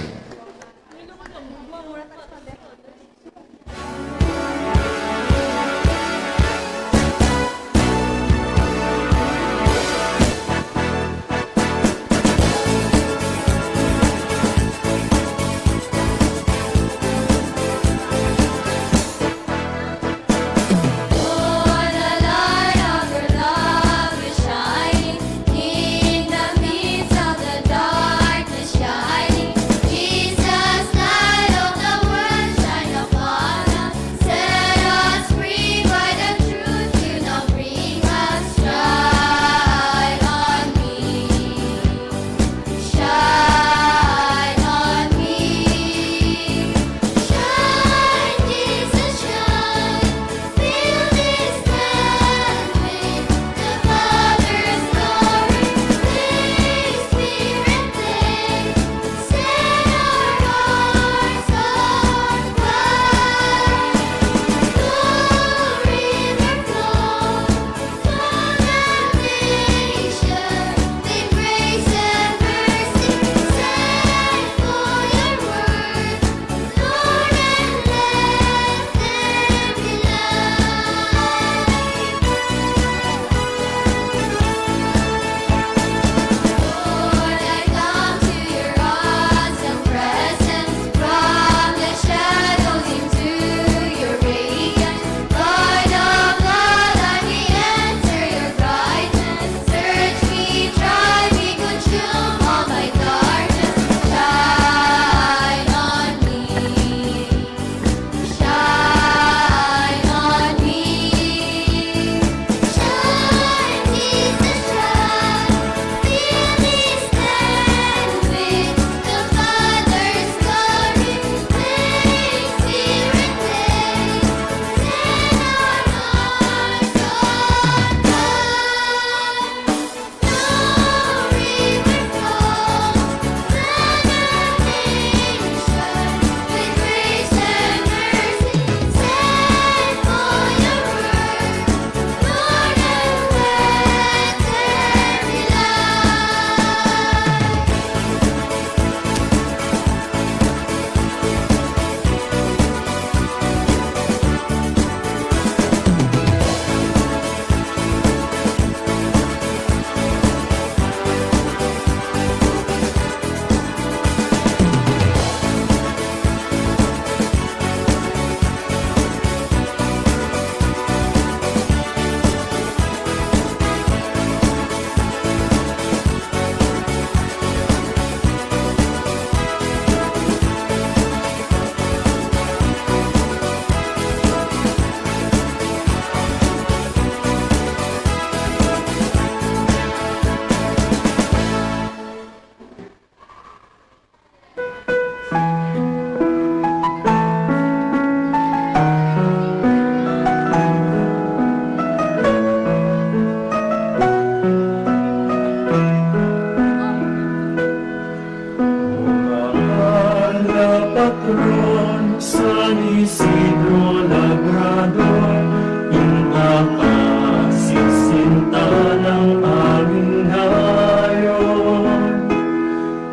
Isidro Labrador, inakasitsinta ng aming nayon.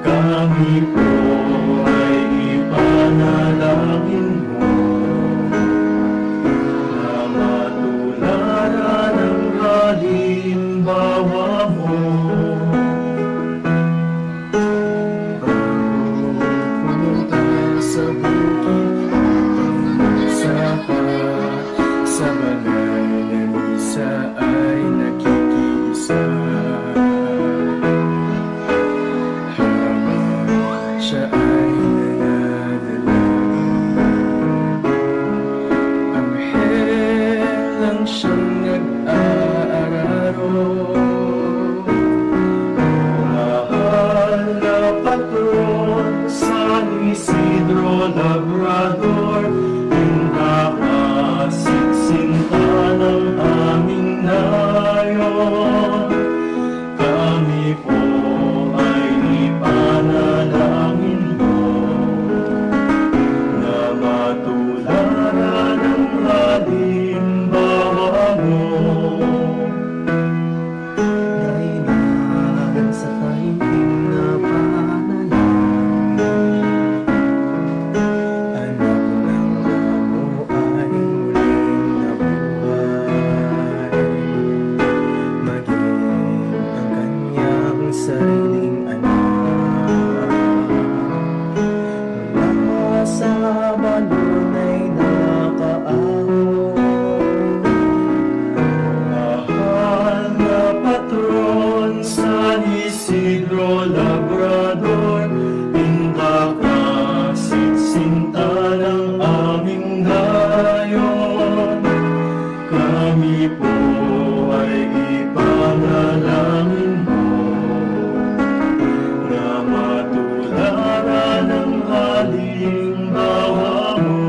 Kami po ay ipanalangin mo na matularan ang halimbawa mo. Pumunta sa bukid, sa, sa balay na misa ay nakikiisa. Habang siya ay nananalangin, anghel ang siyang nag-aararo. Mahal na patron, San Isidro Labrador, pinakasitsinta ng aming nayon. Kami po ay ipanalangin mo na matularan ang halimbawa mo. Dahilan sa taimtim na panalangin, anak ng amo ay muling nabuhay, maging ang kanyang sariling anak. Mula sa balon ay nakaahon. Mahal na patron, San Isidro Labrador, pinakasitsinta ng aming nayon. Kami po ay ipanalangin mo na matularan ang halimbawa mo.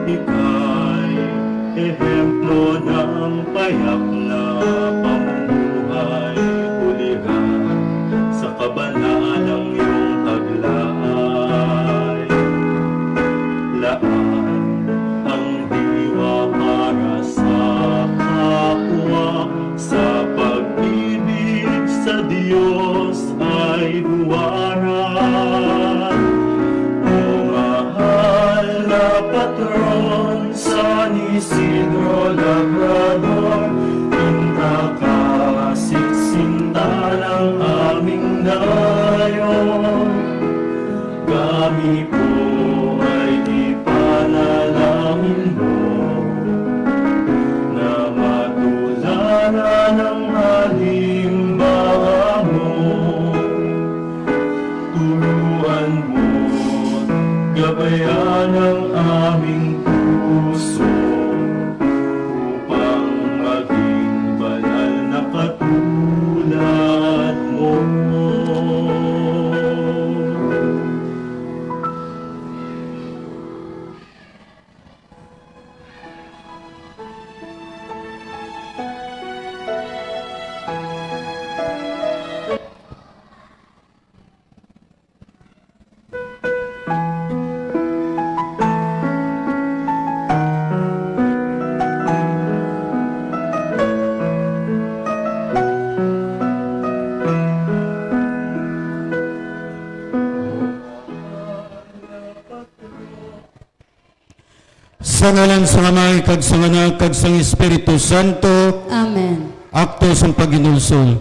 Ika'y ehemplo ng payak na pamumuhay, ulihan sa kabanalang iyong taglay. Laan ang diwa para sa kapwa, sa pag-ibig sa Dios ay huwaran. O mahal na patron, San Isidro Labrador, pinakasitsinta ng aming nayon. Kami po ay ipanalangin mo na matularan ang halimbawa mo. Turuan mo, gabayan ang aming puso, upang maging banal na katulad mo. Sa ngalan sang Amay, kag sang Anak, kag sang Espiritu Santo. Amen. Akto sang paghinulsol.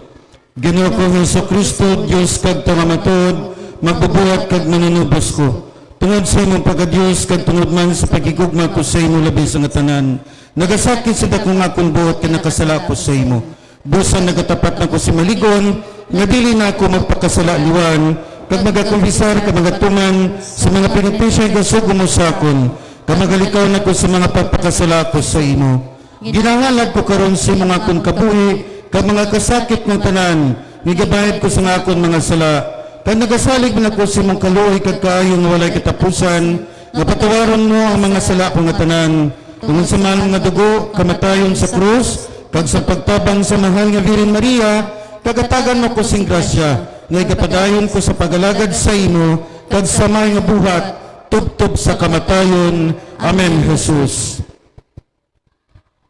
Ginoo ko nga Jesu-Cristo, Dios kag Taga-Matuod, magbubuhat kag manunubos ko. Tungod sa imong pagka-Dios kag tungod man sa paghigugma ko sa imo labi sa nga tanan, nagasakit sa dako nga akon buot kag nakasala ko sa imo. Busa nagatapat na ko sa malig-on nga dili na ako magpakasala liwan, kag magakumbisar kag magatuman sa mga benepisyo nga ginsugo mo sa akon, kag magalikaw na ko sa mga pagpakasala ko sa imo. Ginahalad ko karon sa imo nga akon kabuhi, kag mga kasakit nga tanan, nga igabayad ko sa nga akon mga sala. Kag nagasalig man ako sa imong kaluoy kag kaayo nga walay katapusan, nga patawaron mo ang mga sala ko nga tanan. Tungod sa mahalon nga dugo, kamatayon sa krus, kag sa pagtabang sa Mahal nga Birhen Maria, kagatagan mo ko sing grasya, nga igapadayon ko sa pag-alagad sa imo, kag sa may nga buhat, tubtob sa kamatayon. Amen, Jesus.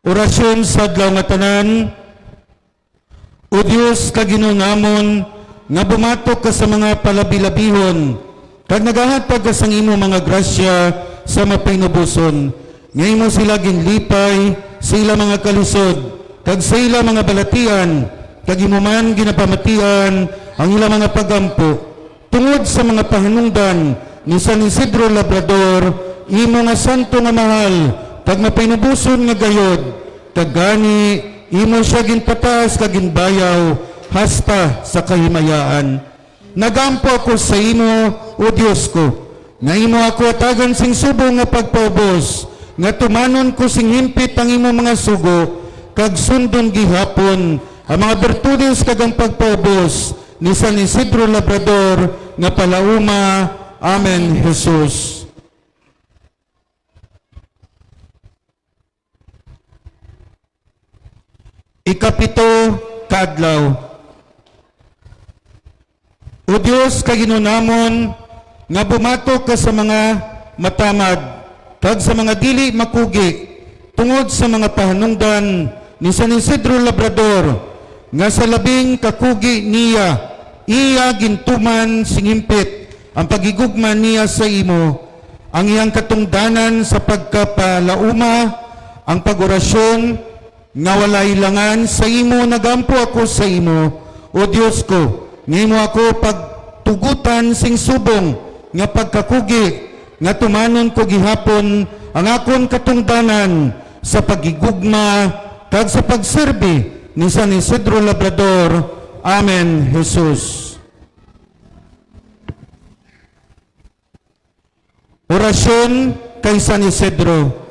Orasyon sa adlaw nga tanan. O Dios kag Ginoo namon, nga bumatok ka sa mga palabilabihon, kag nagahatag ka sang imo mga grasya sa mapainuboson, nga imo sila ginlipay sa ila mga kalisod, kag sa ila mga balatian, kag imo man ginapamatian ang ila mga pagampo. Tungod sa mga pahanungdan ni San Isidro Labrador, imo nga santo nga mahal, kag mapainuboson nga gayod, kag gani imo sia ginpataas kag ginbayaw hasta sa kahimayaan. Nagampo ako sa imo, O Dios ko, nga imo ako hatagan sing subong nga pagpaubos, nga tumanon ko sing himpit ang imo mga sugo, kag sundon gihapon ang mga bertudes kag ang pagpaubos ni San Isidro Labrador nga palauma. Amen, Jesus. Ikapito ka adlaw. O Dios kag Ginoo namon, nga bumatok ka sa mga matamad kag sa mga dili makugi tungod sa mga pahanungdan ni San Isidro Labrador, nga sa labing kakugi niya, iya gintuman sing himpit ang paghigugma niya sa imo, ang iyang katungdanan sa pagkapalauma, ang pag-orasyon, nga walay langan sa imo. Nagampo ako sa imo, O Dios ko, nga imo ako pagtugutan sing subong nga pagkakugi, nga tumanon ko gihapon ang akon katungdanan sa paghigugma kag sa pagserbi ni San Isidro Labrador. Amen, Jesus. Orasyon kay San Isidro.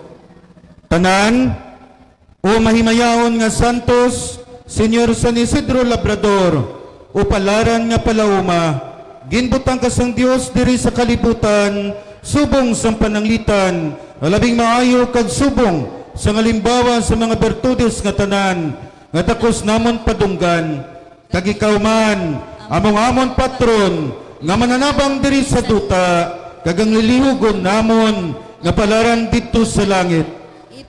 Tanan, O mahimayaon nga santos, Señor San Isidro Labrador, O palaran nga palauma, ginbutang ka sang Dios diri sa kalibutan, subong sang pananglitan nga labing maayo kag subong sang halimbawa sa mga bertudes nga tanan nga takos namon padunggan. Kag ikaw man, among amon patron, nga mananabang diri sa duta, kag ang lilihugon namon nga palaran didto sa langit.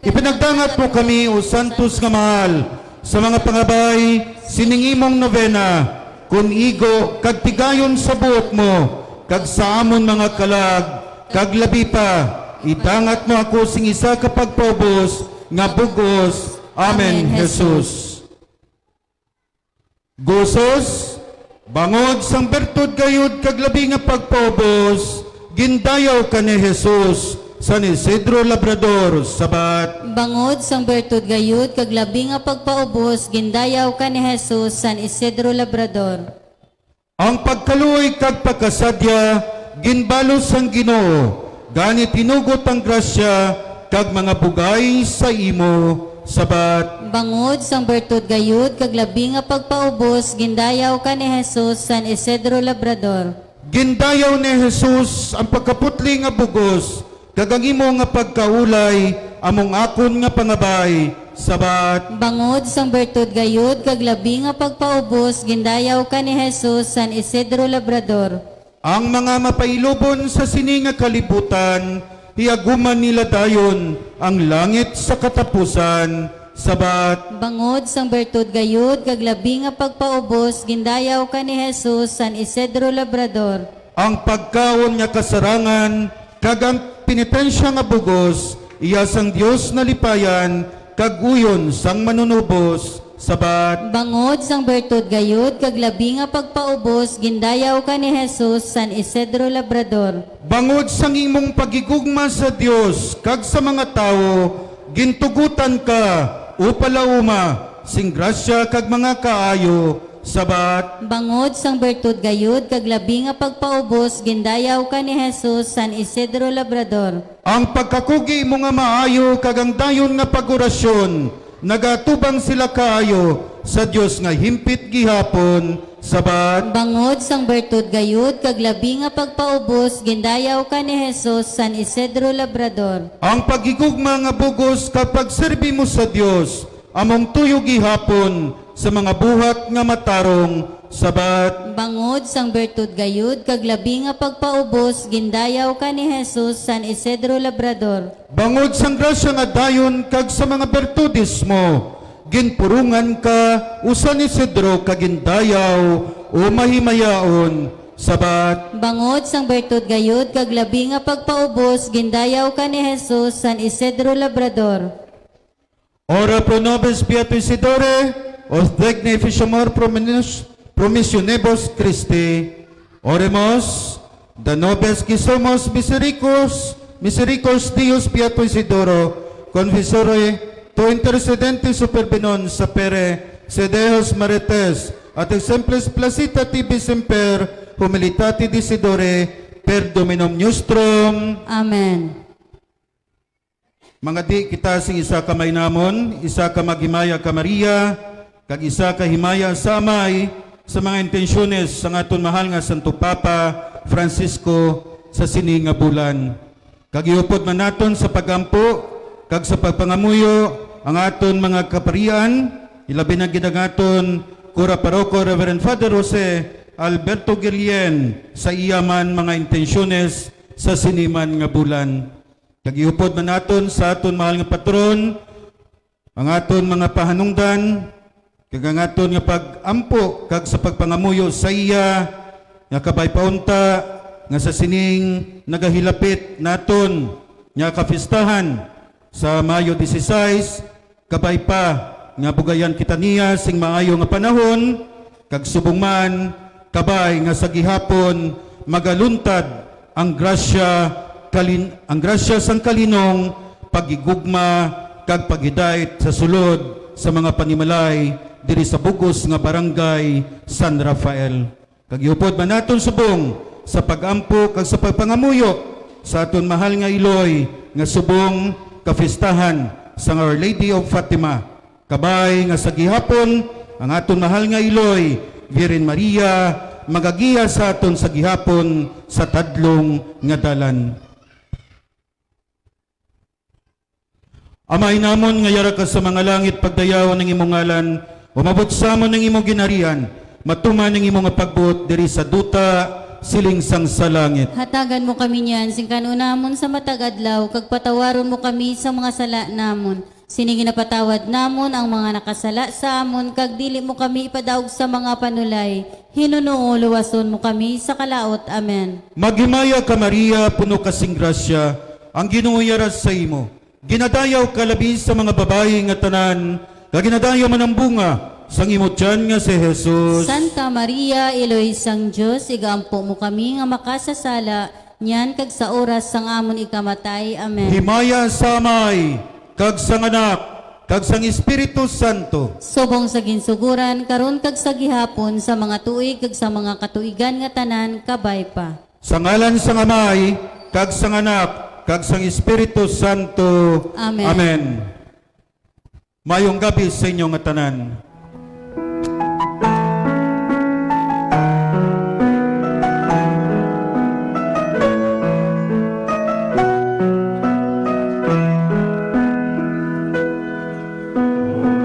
Ipinagdangat mo kami, O santos nga mahal, sa mga pangabay sining imong novena, kun igo kag tigayon sa buot mo, kag sa amon mga kalag, kag labi pa, idangat mo ako sing isa ka pagpaubos nga bug-os. Amen, Amen, Jesus. Jesus. Gustos, bangod sang bertod gayud kag labi nga pagpaubos, gindayaw ka ni Jesus, San Isidro Labrador, sabat. Bangod sang bertod gayud kag labi nga pagpaubos, gindayaw ka ni Jesus, San Isidro Labrador. Ang pagkaluoy kag pagkasadya ginbalos sang Ginoo, gani tinugot ang grasya kag mga bugay sa imo, sabat. Bangod sang bertod gayud kag labi nga pagpaubos, gindayaw ka ni Jesus, San Isidro Labrador. Gindayaw ni Jesus ang pagkaputli nga bug-os, kag ang imo nga pagkaulay among akon nga pangabay, sabat. Bangod sang bertod gayud kag labi nga pagpaubos, gindayaw ka ni Jesus, San Isidro Labrador. Ang mga mapailubon sa sini nga kalibutan, hiaguman nila dayon ang langit sa katapusan, sabat. Bangod sang bertod gayud kag labi nga pagpaubos, gindayaw ka ni Jesus, San Isidro Labrador. Ang pagkaon nga kasarangan kag ang penitensya nga bug-os, iya sang Dios nalipayan, kag uyon sang Manunubos, sabat. Bangod sang bertod gayud kag labi nga pagpaubos, gindayaw ka ni Jesus, San Isidro Labrador. Bangod sang imong paghigugma sa Dios kag sa mga tawo, gintugutan ka, O palauma, sing grasya kag mga kaayo, sabat. Bangod sang bertod gayud kag labi nga pagpaubos, gindayaw ka ni Jesus, San Isidro Labrador. Ang pagkakugi mo nga maayo kag ang dayon nga pag-orasyon, nagaatubang sila kaayo sa Dios nga himpit gihapon, sabat. Bangod sang bertod gayud kag labi nga pagpaubos, gindayaw ka ni Jesus, San Isidro Labrador. Ang paghigugma nga bug-os kag pagserbi mo sa Dios, among tuyo gihapon sa mga buhat nga matarong, Sabat. Bangod sang bertud gayud kag labi nga pagpaubos, gindayaw ka ni Jesus, San Isidro Labrador. Bangod sang grasya nga dayon kag sa mga bertudes mo, ginpurungan ka, o San Isidro, kag gindayaw, o mahimayaon. Sabat. Bangod sang bertud gayud kag labi nga pagpaubos, gindayaw ka ni Jesus, San Isidro Labrador. Ora pro nobis Beato Isidore, os degni efficiamur prominis-, promissionibus Christi. Oremus, da nobis qui sumus misericors, misericors Deus Beato Isidoro, confessore tu intercedente superbi non sapere se Deus meretes, ad exemplis placita tibi semper humilitate decidore per Dominum nostrum. Amen. Mangadi kita sing isa ka mainamon, isa ka maghimaya ka Maria, kag isa ka himaya sa Amay, sa mga intensyones sang aton mahal nga Santo Papa Francisco sa sini nga bulan. Kag iupod man naton sa pag-ampo kag sa pagpangamuyo ang aton mga kaparian, ilabi na gid ang aton Cura Parroco, Reverend Father Jose Alberto Guillen, sa iya man mga intensyones sa sini man nga bulan. Kag iupod man naton sa aton mahal nga patron ang aton mga pahanungdan, kag ang aton nga pag-ampo kag sa pagpangamuyo sa iya, nga kabay pa unta nga sa sining nagahilapit naton nga kapistahan sa Mayo dieciséis, kabay pa nga bugayan kita niya sing maayo nga panahon, kag subong man, kabay nga sa gihapon magaluntad ang grasya, kalin-, ang grasya sang kalinong, paghigugma, kag paghidait sa sulod sa mga panimalay diri sa bug-os nga barangay San Rafael. Kag iupod man naton subong sa pag-ampo kag sa pagpangamuyo sa aton mahal nga iloy nga subong kapistahan sang Our Lady of Fatima. Kabay nga sa gihapon, ang aton mahal nga iloy, Virgin Maria, magagiya sa aton sa gihapon sa tadlong nga dalan. Amay namon nga yara ka sa mga langit, pagdayawon ang imong ngalan, umabot sa amon ang imong ginharian, matuman ang imo nga pagbuot diri sa duta, siling sang sa langit. Hatagan mo kami niyan sing kan-o namon sa matag adlaw, kag patawaron mo kami sa mga sala namon, sini ginapatawad namon ang mga nakasala sa amon, kag dili mo kami ipadaog sa mga panulay, hinunoo luwason mo kami sa kalaut. Amen. Maghimaya ka, Maria, puno ka sing grasya, ang Ginoo yara sa imo. Ginadayaw ka labi sa mga babayi nga tanan, kag ginadayaw man ang bunga sang imo tiyan nga si Jesus. Santa Maria, Iloy sang Dios, igaampo mo kami nga makasasala, niyan kag sa oras sang amon ikamatay. Amen. Himaya sa Amay, kag sang Anak, kag sang Espiritu Santo. Subong sa ginsugoran, karon kag sa gihapon, sa mga tuig kag sa mga katuigan nga tanan, kabay pa. Sa ngalan sang Amay, kag sang Anak, kag sang Espiritu Santo. Amen. Amen. Mayong gabi sa inyo nga tanan.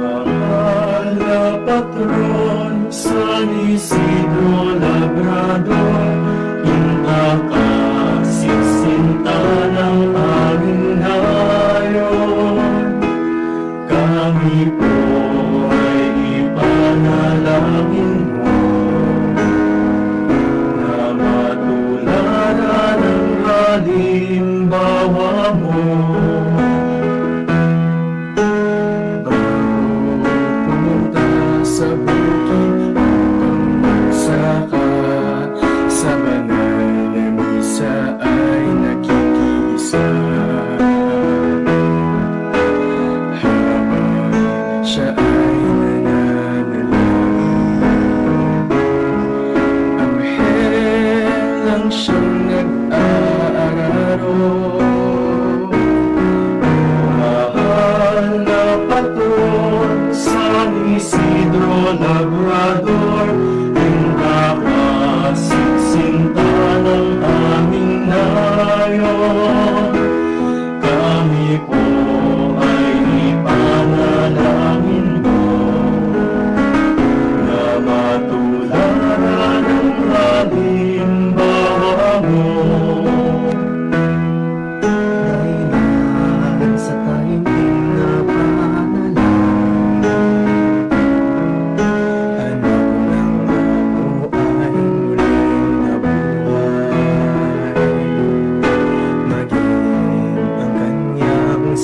Mahal nga patron, San Isidro Labrador, ginpakasisintana ang aming nayon. Kami po ay ipanalangin mo na matularan ang halimbawa mo. Bago pumunta sa bukid upang magsaka, sa banal na misa ay nakikiisa. Habang siya ay nananalangin, anghel ang siyang nag-aararo. Mahal na patron, San Isidro Labrador, ginpakasisintana ang aming nayon. Kami po ay ipanalangin mo na matularan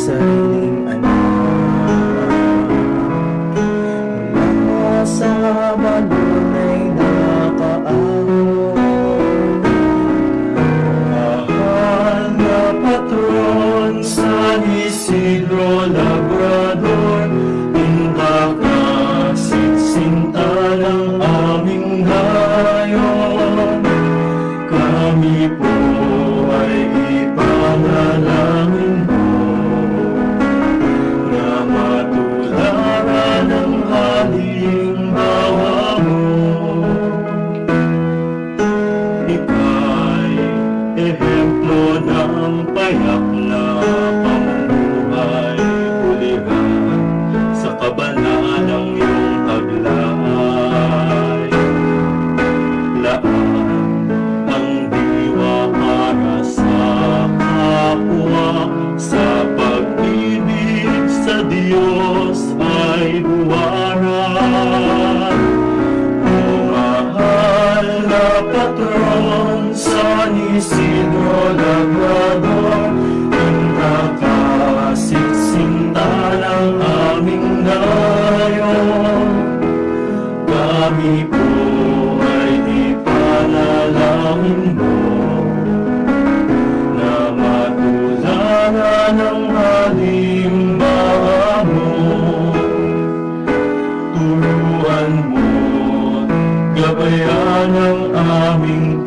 sariling anak. Mula sa balon ay nakaahon. Mahal na patron, San Isidro Labrador, inta ka sitsinta ng aming nayon. Kami po ay ipanalangin mo na matularan ang halimbawa mo. Ika'y ehemplo ng payak na pamumuhay, ulihan sa kabanalang iyong taglay. Laan ang diwa para sa kapwa, sa pag-ibig sa Dios ay huwaran. O mahal na patron, San Isidro Labrador, ang nakasitsinta ng aming nayon. Kami po ay ipanalangin mo na matularan ang halimbawa mo. Turuan mo, gabayan ang aming